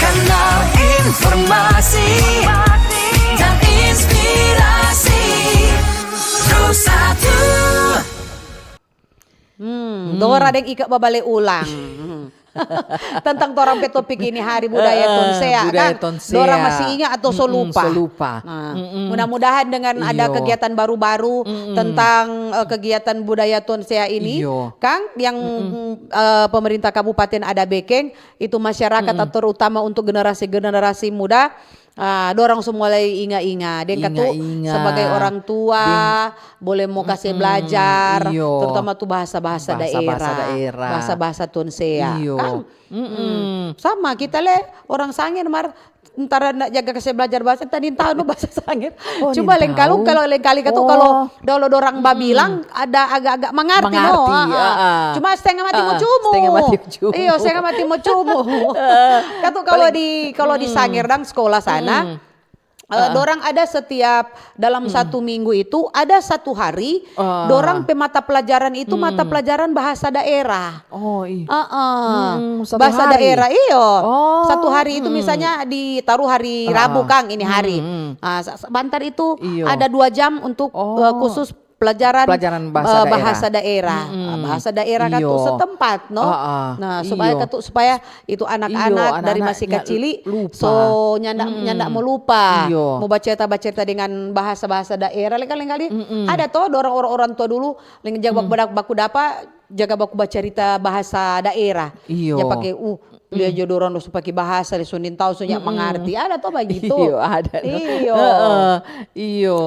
Kanal informasi dan inspirasi. Pro satu. Hmm, Dora deng Ika babale ulang. Tentang torang pe topik ini, Hari Budaya Tonsea, budaya kan? Tonsea. Dorang masih inga atau so lupa? So lupa. Nah, mudah-mudahan dengan ada kegiatan baru-baru tentang, eh, kegiatan budaya Tonsea ini, kan, yang, eh, pemerintah kabupaten ada bekeng, itu masyarakat, terutama untuk generasi-generasi muda, ah, dorang so mulai inga-inga. Deng katu sebagai orang tua, boleh mo kase blajar, terutama tu bahasa-bahasa daerah, bahasa-bahasa Tonsea. Iyo. Kan? Sama, kita le orang Sangir, mar, ntara nda jaga kase blajar bahasa, tadi tau no bahasa Sangir. Cuma lengkalu, kalo lengkali katu, kalo dorang babilang, ada agak-agak mangarti no. Cuma setengah mati mo cumu. Iyo, setengah mati mo cumu. Katu kalo di, kalo di Sangir dang sekolah sana, eh, dorang ada setiap dalam satu minggu itu ada satu hari, dorang pe mata pelajaran itu mata pelajaran bahasa daerah. Oh, iya. Heeh. Bahasa daerah, iyo. Satu hari itu misalnya ditaruh hari Rabu, kang, ini hari. Ah, sa-, sa-, bantar itu ada dua jam untuk, eh, khusus pelajaran, pelajaran bahasa daerah. Ah, bahasa daerah katu setempat, no? Nah, supaya katu, supaya itu anak-anak dari masih kacili, so nyanda, nyanda mo lupa. Mo bacerita-bacerita dengan bahasa-bahasa daerah, lengkali-kali ada to, dorang orang-orang tua dulu, leng jaga baku, baku dapa, jaga baku bacarita bahasa daerah. Iyo. Ja pake, uh, lia jo dorang so pake bahasa, le so nintau, so nyak mangarti. Ada to bagitu? Iyo, ada no. Iyo. Heeh. Iyo.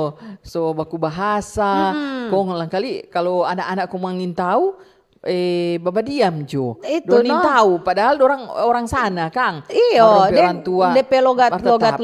So baku bahasa. Kong lengkali kalo anak-anak komang nintau, eh, babadiam jo. Itu no. Dong nintau, padahal dorang orang sana, kang. Iyo, deng orang tua. Depe logat, logat,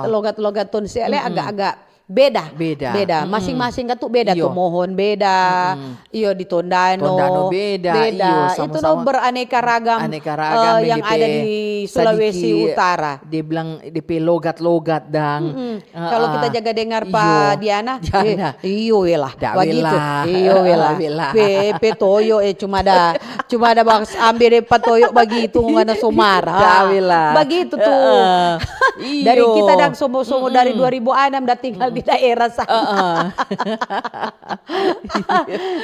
logat, logat Tonsea le agak-agak beda. Beda. Beda. Masing-masing katu beda. Iyo. Tomohon beda. Iyo, di Tondano. Tondano beda. Beda. Iyo, itu no sama-sama beraneka ragam, aneka ragam eh, yang ada di Sulawesi Utara. Dia bilang depe logat-logat dang. Kalo kita jaga dengar pa Diana, eh, iyo wela. Bagitu. Iyo wela. Pe, pe toyo, eh, cuma ada Cuma ada bang ambe deng patoyo bagitu, ngana so marah. Bagitu tu. Dari kita dang somo-somo dari dua ribu anam da tinggal di daerah sana.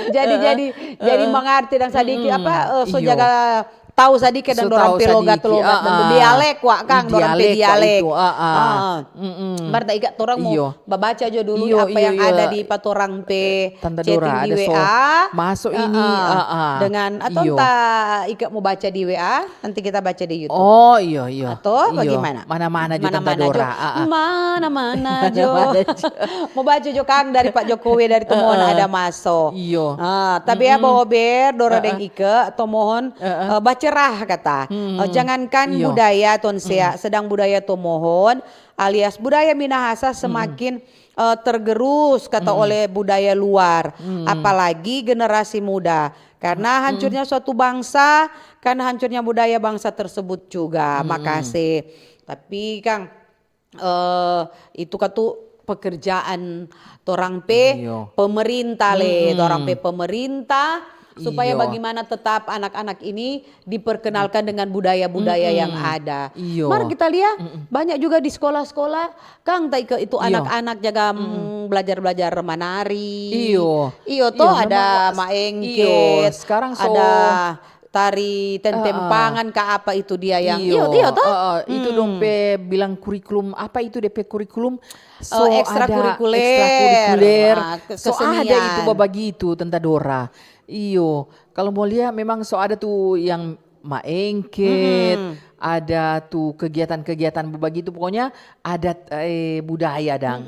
Jadi, jadi, jadi mangarti dang sadiki apa, eh, so jaga tau sadiki dang dorang pe logat-logat, dialek wa kang, dorang pe dialek. Mar ta ika torang mo babaca jo dulu apa yang ada di pa torang pe chatting di W A. Maso ini, dengan atau ta ika mo baca di W A, nanti kita baca di YouTube. Oh, iyo, iyo. Atau bagaimana? Mana-mana jo, Tanta Dora. Mana-mana jo. Mo baca jo kang dari Pak Jokowi, dari Tomohon ada maso. Iyo. Ah, tapi ya, Bober, Dora deng Ike, Tomohon, eh, bacerah kata. Eh, jangankan budaya tonsea, sedang budaya Tomohon alias budaya Minahasa semakin, eh, tergerus kata oleh budaya luar, apalagi generasi muda. Karena hancurnya suatu bangsa, karena hancurnya budaya bangsa tersebut juga. Makase. Tapi kang, eh, itu katu pekerjaan torang pe pemerintah le, torang pe pemerintah, supaya bagaimana tetap anak-anak ini diperkenalkan dengan budaya-budaya yang ada. Mar kita lia banyak juga di sekolah-sekolah, kang ta ika itu anak-anak jaga, mm, belajar-belajar manari. Iyo to, ada maengket, sekarang so ada tari tempangan ka apa itu dia yang, iyo, iyo to. Itu dong pe bilang kurikulum, apa itu de pe kurikulum? So ada ekstrakurikuler. So ada itu babagitu, Tanta Dora. Iyo, kalau mo lia memang so ada tu yang maengket, ada tu kegiatan-kegiatan bagitu, pokoknya adat, eh, budaya dang.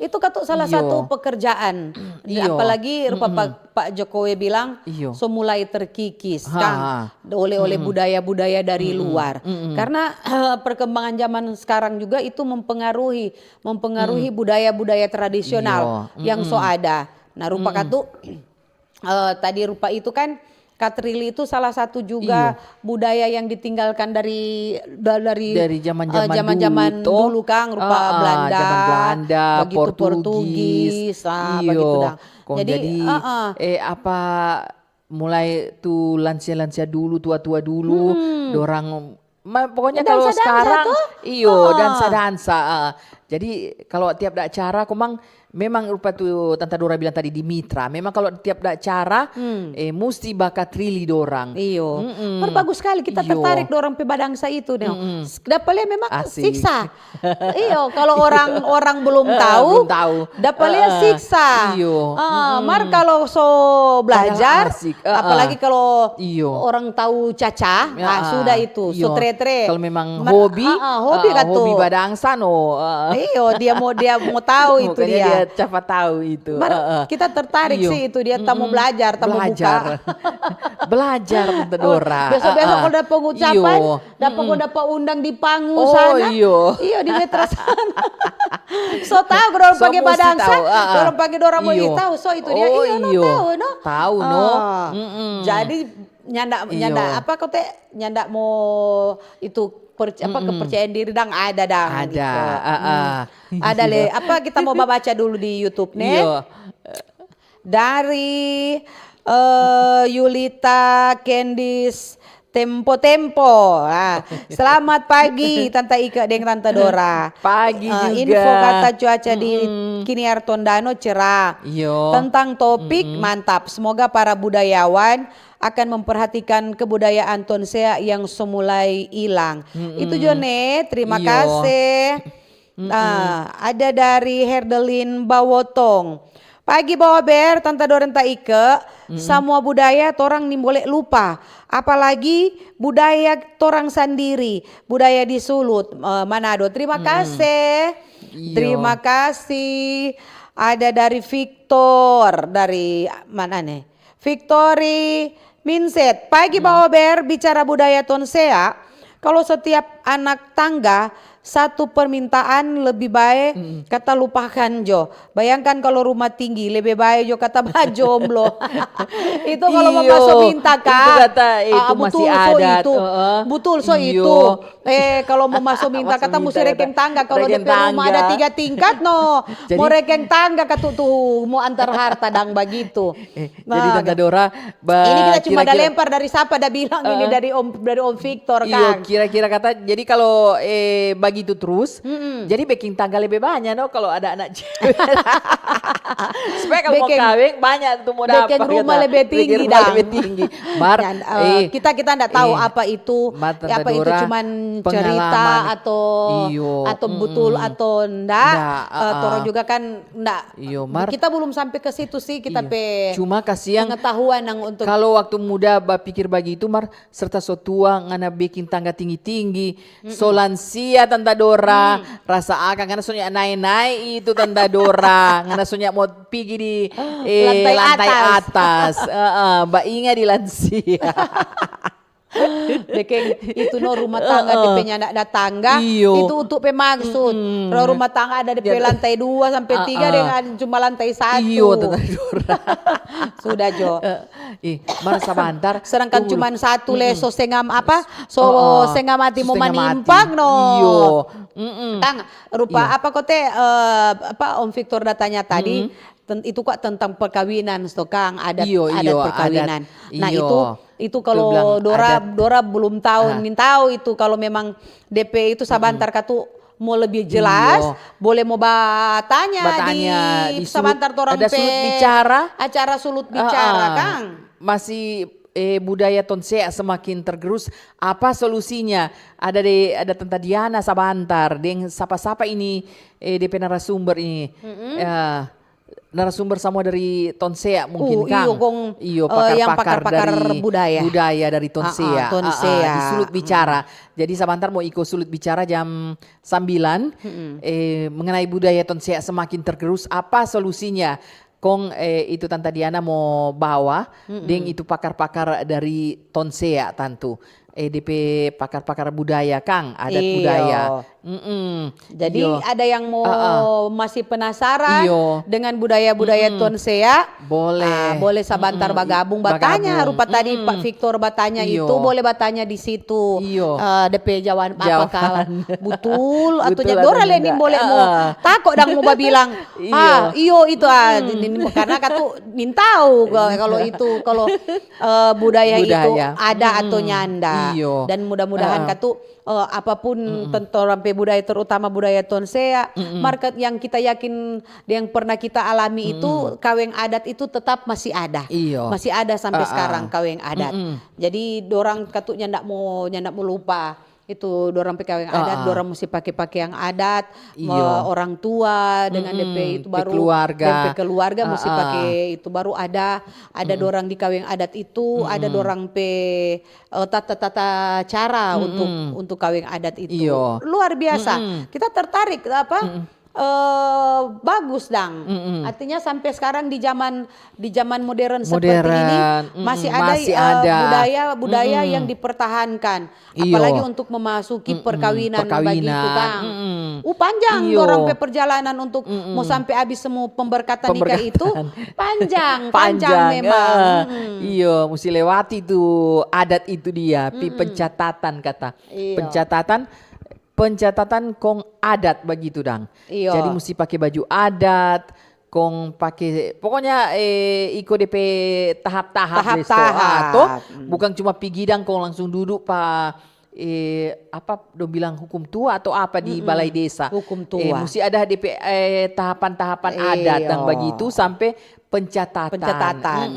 Itu katu salah satu pekerjaan. Apalagi rupa Pak, Pak Jokowi bilang, so mulai terkikis kan oleh, oleh budaya-budaya dari luar. Karena perkembangan zaman sekarang juga itu mempengaruhi, mempengaruhi budaya-budaya tradisional yang so ada. Nah, rupa katu, eh, tadi rupa itu kan, katrili itu salah satu juga budaya yang ditinggalkan dari, da-, dari, eh, zaman-zaman dulu, kang, rupa Belanda, zaman Belanda, bagitu Portugis, Portugis, ah, bagitu dang. Jadi, jadi, eh, eh, apa, mulai tu lansia-lansia dulu, tua-tua dulu, dorang Ma-, pokoknya kalau sekarang, iyo, dansa-dansa, ah. Jadi, kalau tiap da acara, komang memang rupa tu Tanta Dora bilang tadi di Mitra. Memang kalau tiap da acara, eh, musti bakatrili dorang. Iyo. Mar bagus skali, kita tertarik dorang pe badangsa itu, no. Dapa lia memang siksa. Iyo, kalau orang, orang belum tahu, dapa lia siksa. Iyo. Ah, mar kalau so belajar, apalagi kalau orang tahu caca, ah, sudah itu, so tre-tre. Kalau memang hobi, hobi badangsa, no. Iyo, dia mau, dia mau tahu itu dia. Dia capa tahu itu. Mar kita tertarik sih itu, dia tamu belajar, tamu buka. Belajar, Tanta Dora. Besok-besok kalau ada pengucapan, dapa, kong dapa undang di panggung sana. Iyo, di Mitra sana. So tahu, kong dorang pangge badangsa, dorang pangge dorang mo tahu. So itu dia, iyo, no, tahu, no. Tahu, no. Jadi, nyanda, nyanda, apa kote, nyanda mo itu, apa, kepercayaan diri dang ada dang. Ada, gitu. Ada le, apa kita mo babaca dulu di YouTube, ne? Iyo. Dari, eh, Yulita Kendis Tempo-Tempo. Ah, selamat pagi, Tanta Ika deng Tanta Dora. Pagi juga. Info kata cuaca di Kiniar Tondano cerah. Iyo. Tentang topik, mantap. Semoga para budayawan akan memperhatikan kebudayaan tonsea yang so mulai hilang. Itu jo ne, terima kasih. Nah, ada dari Herdelin Bawotong. Pagi Bawa Ber, Tanta Dora deng Tanta Ike, samua budaya torang nimbole lupa. Apalagi budaya torang sandiri, budaya di Sulut, eh, Manado. Terima kasih. Iyo. Terima kasih. Ada dari Victor, dari mana nih? Victory Minset, pagi Bawa Ber, bicara budaya tonsea, kalau setiap anak tangga Satu permintaan lebih bae kata lupakan jo. Bayangkan kalau rumah tinggi, lebih bae jo kata bajomblo. Itu kalau mau maso minta, kata, eh, itu masih butul so adat. Itu. Butul so itu. Eh, kalau mau maso minta kata musti rekeng tangga. Kalau depe rumah ada tiga tingkat, no. Mau rekeng tangga katu tuh, mau antar harta dang bagitu. Eh, jadi Tanta Dora, ini kita cuma ada lempar dari sapa, ada bilang ini dari Om, dari Om Victor, kan. Iyo, kira-kira kata, jadi kalau, eh, bagitu terus, jadi beking tangga lebe banya, no, kalau ada anak cewek. Supaya kalau mau kaweng, banya tu mo dapa. Beking rumah lebe tinggi, dang. Beking rumah lebe tinggi. Mar, eh, kita, kita ndak tahu apa itu, apa itu cuman cerita atau, atau betul atau ndak. Torang juga kan ndak. Iyo, mar. Kita belum sampe ke situ sih, kita pe pengetahuan yang untuk. Cuma kasiang, kalau waktu muda bapikir bagitu, mar, serta so tua, ngana beking tangga tinggi-tinggi, so lansia, Tanta Dora, rasa akang, ngana so nya nae-nae itu, Tanta Dora, ngana so nya mo pigi di, eh, lantai atas. Heeh, bainga di lansia. Beking itu no rumah tangga, depe nyanda ada tangga, itu untuk pe maksud. Rumah tangga ada depe lantai dua sampe tiga, deng cuma lantai satu. Iyo, Tanta Dora. Sudah jo. Ih, mar sabantar. Sedangkan cuman satu le, so sengam apa? So sengam hati mo manimpang, no. Iyo. Kang, rupa apa kote, eh, apa Om Victor da tanya tadi, itu kok tentang perkawinan, sto, Kang, adat, adat perkawinan. Nah, itu, itu kalau Dora, Dora belum tahu, nintau itu kalau memang depe itu sabantar katu mo lebih jelas, boleh mo batanya di sabantar torang pe acara sulut bicara, Kang. Masih, eh, budaya tonsea semakin tergerus. Apa solusinya? Ada de, ada Tanta Diana sabantar deng sapa-sapa ini, eh, depe narasumber ini. Ya, narasumber samua dari tonsea mungkin, Kang. Iyo, kong, iyo, eh, yang pakar-pakar dari budaya. Budaya dari tonsea. Di sulut bicara. Jadi sabantar mo iko sulut bicara jam sambilan, eh, mengenai budaya tonsea semakin tergerus, apa solusinya? Kong, eh, itu Tanta Diana mo bawa deng itu pakar-pakar dari tonsea, tantu. Eh, depe pakar-pakar budaya, Kang, adat budaya. Jadi ada yang mo masih penasaran dengan budaya-budaya tonsea, boleh. Ah, boleh sabantar bagabung, batanya rupa tadi Pak Victor batanya itu, boleh batanya di situ. Eh, depe jawaban apa, Kang? Butul atau nyanda? Dora le ning boleh mo tako dang mo babilang, ah, iyo itu, ah, karena katu nintau kalau itu, kalau, eh, budaya itu ada atau nyanda. Dan mudah-mudahan katu, eh, apapun torang pe budaya, terutama budaya tonsea, mar yang kita yakin, yang pernah kita alami itu, kaweng adat itu tetap masih ada. Masih ada sampe sekarang kaweng adat. Jadi dorang katu nyanda mo, nyanda mo lupa. Itu dorang pe kaweng adat, dorang musti pake pakeang adat, orang tua dengan depe itu baru, depe keluarga musti pake itu, baru ada, ada dorang di kaweng adat itu, ada dorang pe, eh, tata-tata cara untuk, untuk kaweng adat itu. Luar biasa. Kita tertarik apa? Eh, bagus dang. Artinya sampe sekarang di zaman, di zaman modern seperti ini, masih ada, eh, budaya, budaya yang dipertahankan. Apalagi untuk memasuki perkawinan, begitu, Kang. Uh, panjang dorang pe perjalanan untuk mau sampe abis semua pemberkatan nikah itu. Panjang, panjang memang. Iyo, musti lewati tu adat itu dia, pi pencatatan kata. Pencatatan, pencatatan kong adat bagitu dang. Iyo. Jadi musti pake baju adat, kong pake, pokoknya, eh, iko depe tahap-tahap. Tahap-tahap. Bukang cuma pigi dang kong langsung dudu pa, eh, apa dong bilang, hukum tua atau apa di balai desa. Hukum tua. Eh, musti ada depe, eh, tahapan-tahapan adat dang bagitu sampe pencatatan. Pencatatan.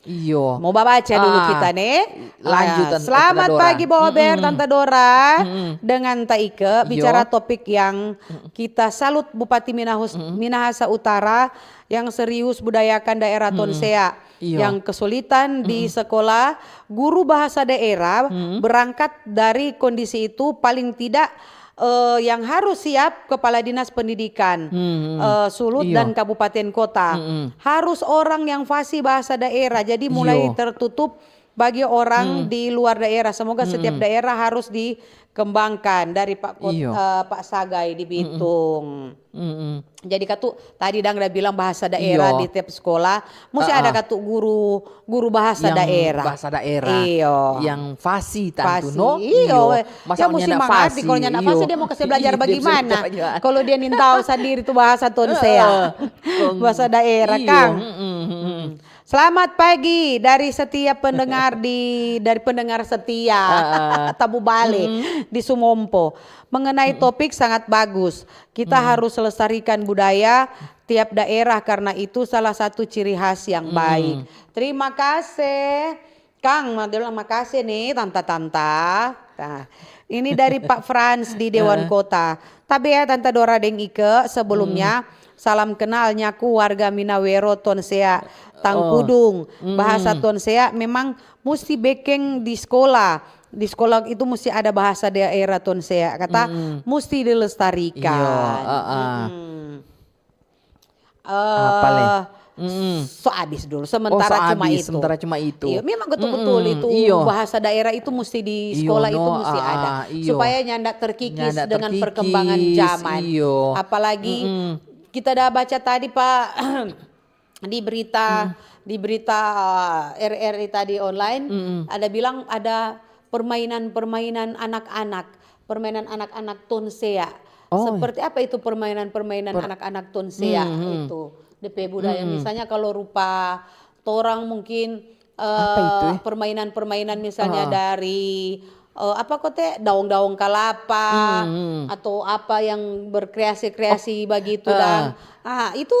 Iyo. Mau babaca dulu kita, ne. Lanjut, Tanta Dora. Selamat pagi, Bober, Tanta Dora. Dengan Ta Ike, bicara topik yang kita salut, Bupati Minahus-, Minahasa Utara yang serius budayakan daerah tonsea. Yang kesulitan di sekolah, guru bahasa daerah berangkat dari kondisi itu paling tidak eh, yang harus siap Kepala Dinas Pendidikan, eh, Sulut dan Kabupaten Kota. Harus orang yang fasih bahasa daerah. Jadi mulai tertutup bagi orang di luar daerah. Semoga setiap daerah harus di kembangkan dari Pak Kot-, Iyo. eh, Pak Sagai di Bitung. Mm-mm. Jadi katu tadi dang da bilang bahasa daerah Iyo. di tiap sekolah, musti ada Ah, ah. katu guru, guru bahasa Yang daerah. bahasa daerah. Iyo. Yang fasih tantu, Fasih. no? Iyo, Iyo. we. Masa Dia musti nyanda mangarti, fasih? kalau nyanda Iyo. fasih dia mau kasih belajar Iya, dia bisa bagaimana? belajar. Kalau dia nintau sendiri tu bahasa tonsea. Heeh. Bahasa daerah, Iyo. Kang. Mm-mm, mm-mm. Hmm. Selamat pagi dari setiap pendengar di, dari pendengar setia Ah, ah. Tabu Bale Mm-mm. di Sumompo. Mengenai Mm-mm. topik sangat bagus. Kita Mm. harus lestarikan budaya tiap daerah karena itu salah satu ciri khas yang Mm. baik. Terima kasih. Kang, ma-, dia bilang, "Makase ne, tanta-tanta." Nah, ini dari Pak Frans di Dewan Eh. Kota. Tabe ya, Tanta Dora deng Ike, sebelumnya, Hmm. salam kenal, nyaku warga Minawero, tonsea, Oh. Tangkudung. Hmm. Bahasa tonsea memang musti bekeng di skola. Di skola itu musti ada bahasa daerah tonsea. Kata, Hmm. musti dilestarikan. Iya, heeh. Hmm. Apa le? Eh, Mm-mm. so abis dulu, Oh, sementara so cuma abis, itu. sementara cuma itu. Iya, memang betul-betul Mm-mm, itu iyo. bahasa daerah itu musti di Iyo, sekolah itu no, musti ah, ada. ah, iyo. Supaya nyanda terkikis Nyanda dengan terkikis, perkembangan zaman. iyo. Apalagi Mm-mm. kita ada baca tadi, Pak, di berita, Hmm. di berita, eh, R R I tadi online, Mm-mm. ada bilang ada permainan-permainan anak-anak, permainan anak-anak tonsea. Oh. Seperti apa itu permainan-permainan Per- anak-anak tonsea Hmm, hmm. itu? Depe budaya, Hmm. misalnya kalau rupa torang mungkin, Apa itu, eh, eh? permainan-permainan misalnya Ah. dari, eh, apa kote, daong-daong kalapa, Hmm, hmm. atau apa yang berkreasi-kreasi Oh, begitu, ah. Dan, ah, itu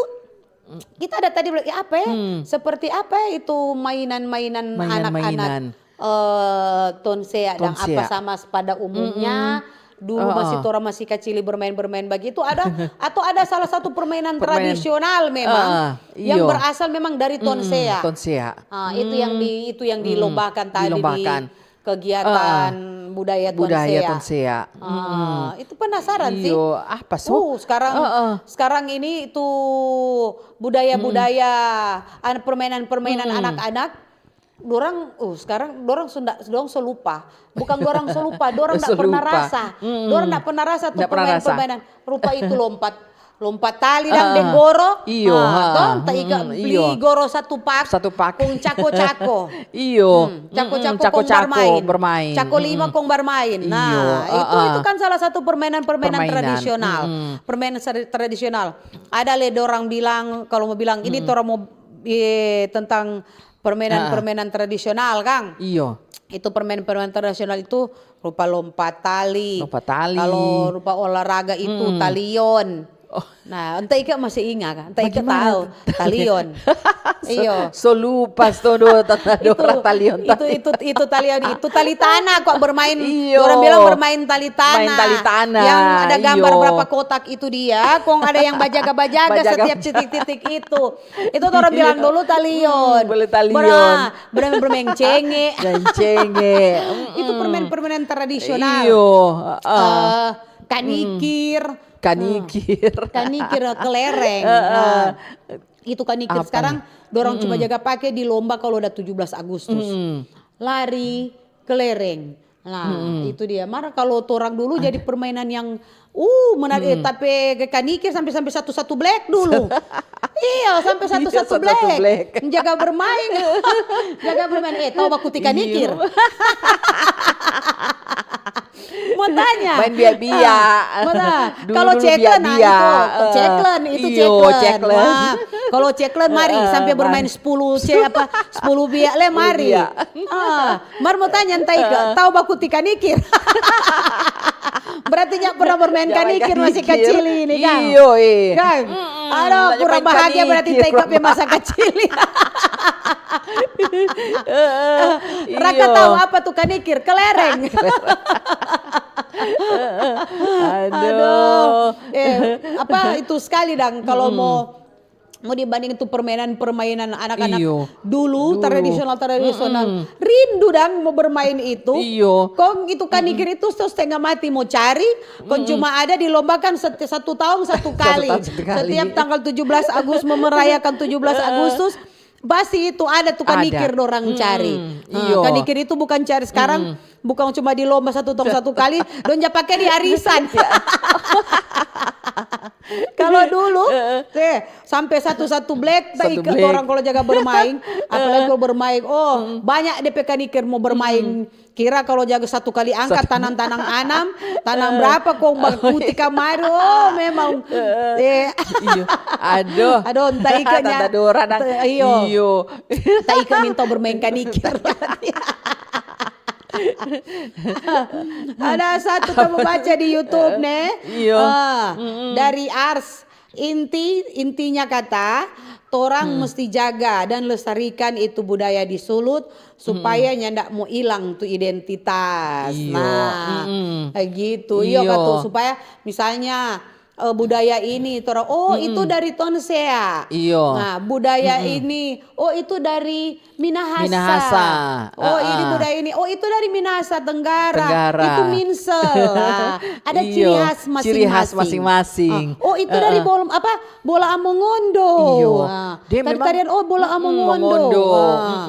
kita ada tadi bilang, "Ya, apa ya? Hmm. Seperti apa ya itu mainan-mainan Mainan-mainan. anak-anak, eh, tonsea dan apa Tonsea. sama pada umumnya?" Mm-mm. Dulu Heeh. masih torang masih kacili bermain-bermain begitu, ada, atau ada salah satu permainan Permain. tradisional memang, Heeh, yang iyo. berasal memang dari Mm-mm, tonsea. tonsea. Ah, itu yang di, Hmm. itu yang Mm-mm. dilombakan tadi di Dilombakan. kegiatan Heeh. budaya Budaya tonsea. tonsea. Ah, Mm-mm. itu penasaran sih. Iyo, apa so? Uh, sekarang, Heeh. sekarang ini itu budaya-budaya, Mm-mm. an-, permainan-permainan Mm-mm. anak-anak, dorang, uh, sekarang dorang so nda, dorang so lupa. Bukan dorang so lupa, dorang nda So pernah lupa. rasa. Mm-mm. Dorang nda pernah rasa tu Nda pernah rasa. permainan-permainan. Rupa itu lompat, lompat tali dang Ah, deng goro. iyo, Ah, ha, tong ta ika mm-mm, bli iyo. goro satu pak, Satu pak. kong cako-cako. Iyo. Hmm, cako-cako Mm-mm, kong cako-cako, barmain. barmain. Cako lima Mm-mm. kong barmain. Nah, Iyo, itu, ah, ah. itu kan salah satu permainan-permainan Permainan. tradisional. Mm-mm. Permainan seri-, tradisional. Ada le dorang bilang, kalau mau bilang, ini Mm-mm. torang mau, eh, tentang permainan-permainan tradisional, kang. Iyo. Itu permainan-permainan tradisional itu rupa lompat tali. Lompat tali. Kalau rupa olahraga itu Mm. talion. Oh. Nah, entah Ika masih ingat, kan? Entah Ika Bagaimana tahu. tu? Talion. So, Iyo. so lupa, so do, tata Itu, dora talion itu, tadi. itu, itu talion, itu tali tanah kok bermain. Iyo. Orang bilang bermain tali tanah. Main tali tanah, Yang ada gambar iyo. berapa kotak itu dia, kong ada yang bajaga-bajaga Bajaga. setiap titik-titik itu. Itu orang bilang Iyo. dulu talion. Hmm, boleh talion. Bra-, bermain, bermain cenge. Main cenge. Itu Mm-mm. permain-permainan tradisional. Iyo, heeh. Eh, kanikir. Mm-mm. Kanikir. Hmm. Kanikir, kelereng. Heeh. Nah, itu kanikir Apa sekarang nih? dorang cuma Mm-mm. jaga pake di lomba kalau udah tujuh belas Agustus. Mm-mm. Lari, kelereng. Nah, Mm-mm. itu dia. Mar kalau torang dulu jadi Ada. permainan yang, uh, menarik, eh, Mm-mm. tapi ke kanikir sampai-sampai satu-satu black dulu. Iya, sampai Iya, satu-satu satu-satu black. black. Jaga bermain. Jaga bermain. Eh, tahu baku ti kanikir? Iya. Mau tanya. Main bia-bia. Ah, mau tanya. Dulu, Kalau dulu ceklen, nah, bia-bia. itu, Eh, ceklen, itu iyo, ceklen. ceklen. Wah, kalau ceklen, mari, Eh, sampai bermain mari. sepuluh ce-, apa, sepuluh bia, le, Sepuluh mari. bia. Ah, mar mau tanya, entah Ika, Eh. tahu baku ti kanikir? Berarti nggak pernah bermain Nggak main kanikir, masih kanikir. kacili ini, Kang. Iyo, eh. Kang, Mm-mm, aduh, nggak kurang main bahagia berarti kanikir, entah Ika kurang pe masa bahagia. kacili. Eh, eh, Raka iyo. tahu apa tuh kanikir? Kelereng. Aduh. Aduh. Eh, apa itu sekali dang, kalau Mm-mm. mau, mau dibanding itu permainan-permainan anak-anak Iyo. dulu, Dulu. tradisional-tradisional. Mm-mm. Rindu dang mau bermain itu. Iyo. Kong itu kanikir Mm-mm. itu so setengah mati mau cari, kong Mm-mm. cuma ada dilombakan set-, satu tahun satu Satu kali. tahun satu kali. Setiap tanggal tujuh belas Agustus, mau merayakan tujuh belas Heeh. Agustus, Pasti itu ada tuh kanikir dorang cari. Nah, iyo. Kanikir itu bukan cari sekarang, bukan cuma di lomba satu tong satu kali, dong ja pake di arisan. Kalau dulu, eh, sampai satu-satu black, tak ikat orang kalau jaga bermain, apalagi kalau bermain, oh, banyak depe kanikir mau bermain. Kira kalau jaga satu kali angkat, tanang-tanang anam, tanang berapa kong bakuti kamari, oh, memang. Eh. Iyo. Aduh. Aduh, entah ikatnya. Tanta Dora, nah. Iyo. Iyo. Entah ikat minta bermain kanikir. Ada satu kamu baca di YouTube, ne? Iyo. Ah, dari Ars. Inti, intinya kata, torang mesti jaga dan lestarikan itu budaya di Sulut supaya nyanda mo ilang tu identitas. Iyo. Nah, eh, gitu. Iyo, katu, supaya misalnya, eh, budaya ini, torang, oh, itu dari Tonsea. Iyo. Nah, budaya ini, oh, itu dari Minahasa. Minahasa. Oh, ini budaya ini. Oh, itu dari Minahasa Tenggara. Tenggara. Itu Minsel. Nah, ada ciri khas masing-masing. Iyo, ciri khas masing-masing. Ah, oh, itu dari bola, apa? Bola Amongondo. Iyo. Nah, dia memang tari-tarian, oh, bola Amongondo. Mongondo. Ah.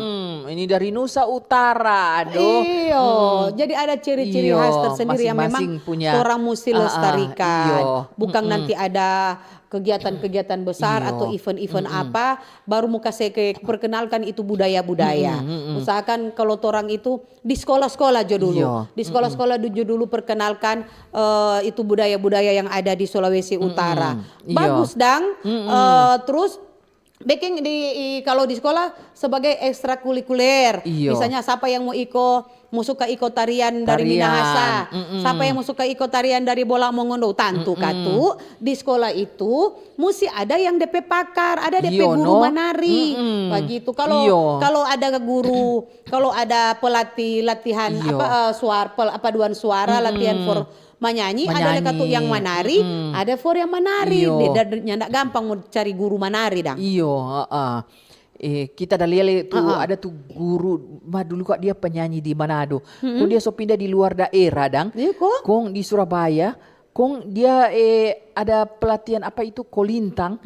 Ini dari Nusa Utara, aduh. Iyo. Jadi ada ciri-ciri khas tersendiri yang memang orang musti lestarikan. Iyo, masing-masing punya. Ah, ah, iyo. Bukan nanti ada kegiatan-kegiatan besar atau event-event apa, baru mo kase ke perkenalkan itu budaya-budaya. Usahakan kalau torang itu di sekolah-sekolah jo dulu. Iyo. Di sekolah-sekolah du-, jo dulu perkenalkan, eh, itu budaya-budaya yang ada di Sulawesi Utara. Iyo. Bagus dang. Eh, terus bikin di, i, kalau di sekolah sebagai ekstrakurikuler. Iyo. Misalnya sapa yang mo iko, mo suka iko tarian dari Minahasa. Sapa yang mo suka iko tarian dari Bola Mongondo, tantu katu di sekolah itu musti ada yang depe pakar, ada depe guru manari. Bagitu. Kalau, kalau ada guru, kalau ada pelatih latihan apa, eh, suar-, pel-, paduan suara, latihan for manyanyi, ada le katu yang manari, ada for yang manari. Iyo. Dia da-, nyanda gampang mo cari guru manari dang. Iyo, heeh. Eh, kita da lia le tu ada tu guru, ma dulu kok dia penyanyi di Manado. Kong dia so pindah di luar daerah dang. Iya, kong? Kong di Surabaya, kong dia, eh, ada pelatihan apa itu, kolintang.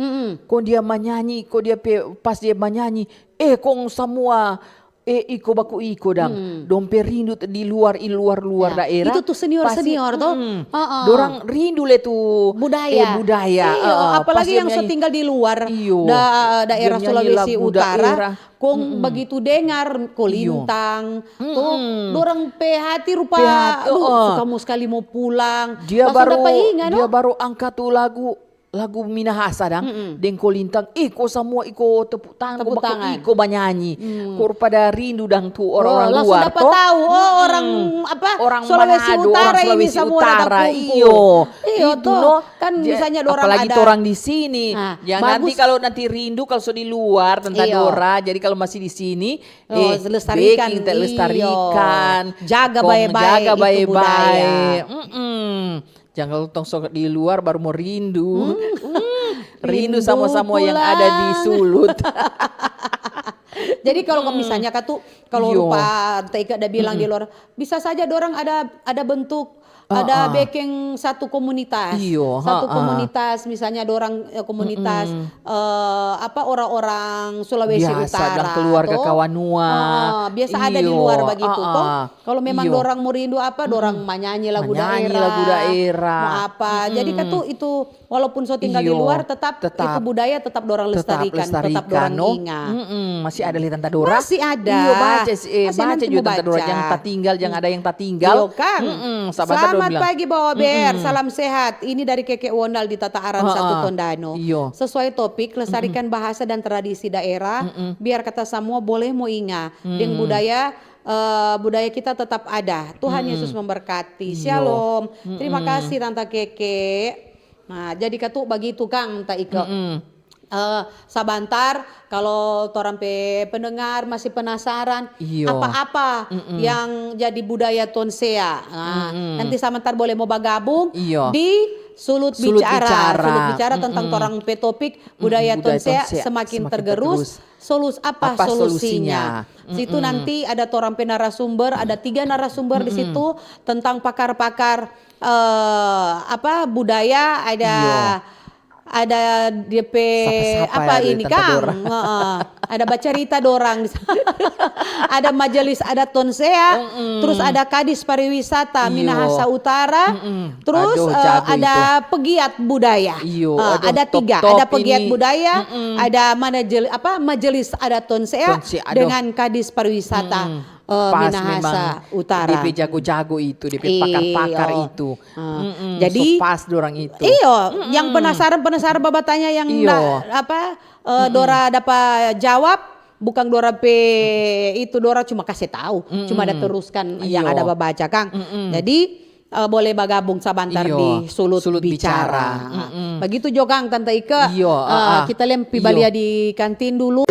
Kong dia manyanyi, kong dia pe, pas dia manyanyi, eh, kong samua eh, iko baku iko dang. Dong pe rindu di luar, i luar, luar daerah. Itu tu senior-senior to. Dorang rindu le tu budaya. Eh, budaya. Iyo, apalagi yang so tinggal di luar da-, daerah Sulawesi Utara. Kong bagitu dengar kolintang, tu dorang pe hati rupa, aduh, suka mo skali mo pulang. Dia baru, dia baru angka tu lagu lagu Minahasa dang, deng kolintang, iko samua iko tepuk tangan, ko baku iko banyanyi. Ko pada rindu dang tu orang-orang luar to. Langsung dapa tau, oh, orang apa, orang Sulawesi Manado, orang Sulawesi Utara ini samua dapa kumpul. Iyo. Iyo to, kan misalnya dorang ada. Apalagi torang di sini. Nah, ya, nanti kalau nanti rindu, kalau so di luar, tanta Dora, jadi kalau masih di sini, eh, lestarikan, beking, lestarikan, jaga bae-bae itu budaya. Jang kalu tong so di luar baru mo rindu. Rindu samua-samua yang ada di Sulut. Jadi kalau misalnya katu, kalau rupa Teh Ika ada bilang di luar, bisa saja dorang ada, ada bentuk, ada beking satu komunitas. Iyo, satu komunitas, misalnya dorang, eh, komunitas, eh, apa, orang-orang Sulawesi Utara. Biasa dang keluarga to. Kawanua. Ah, biasa ada di luar bagitu to. Kalau memang dorang mo rindu apa, dorang manyanyi lagu daerah, mo apa. Jadi katu itu, walaupun so tinggal di luar, tetap itu budaya tetap dorang lestarikan, tetap dorang inga. Masih ada lih tanta Dora? Masih ada. Iyo, baca sih, eh, baca juga tanta Dora. Jang tatinggal, jang ada yang tatinggal. Iyo, kang. Selamat pagi, Bawa Ber. Salam sehat. Ini dari Keke Wondal di Tata Aran Satu Tondano. Iyo. Sesuai topik, lestarikan bahasa dan tradisi daerah, biar kata samua boleh mo inga deng budaya, eh, budaya kita tetap ada. Tuhan Yesus memberkati. Iyo. Shalom. Terima kasih, Tanta Keke. Nah, jadi katu bagitu, kang, Tanta Ika. Eh, sabantar, kalau torang pe pendengar masih penasaran, apa-apa yang jadi budaya tonsea. Nah, nanti sabantar boleh mo bagabung di Sulut Bicara. Sulut Bicara tentang torang pe topik budaya tonsea semakin tergerus. Solus-, apa solusinya? Situ nanti ada torang pe narasumber, ada tiga narasumber di situ tentang pakar-pakar, eh, apa, budaya, ada ada depe Sapa-sapa apa ya, ada ini tante kang. Dora. Heeh. Ada bacerita dorang di sana. Ada majelis adat Tonsea, terus ada kadis pariwisata Iyo. Minahasa Utara, terus Aduh, eh, jago ada pegiat budaya. Iyo, Eh, aduh, ada tiga, top-top ada pegiat ini. Budaya, ada manajel- apa majelis adat Tonsea Tonsea, aduh. dengan kadis pariwisata eh, Pas Minahasa memang Utara. Depe jago-jago itu, depe pakar-pakar Iyo. itu. Ah, Mm-mm, jadi so pas dorang itu. Iyo, yang penasaran-penasaran babatanya yang Iyo. na- apa eh, Dora dapat jawab, bukan Dora pe itu, Dora cuma kasih tahu, cuma ada teruskan yang Iyo. ada babaca kang. Jadi eh, boleh bagabung sabantar Iyo, di sulut, sulut bicara. bicara. Begitu jo kang Tante Ike. Iyo, Eh, ah, ah. Kita lem pi Iyo. balia di kantin dulu.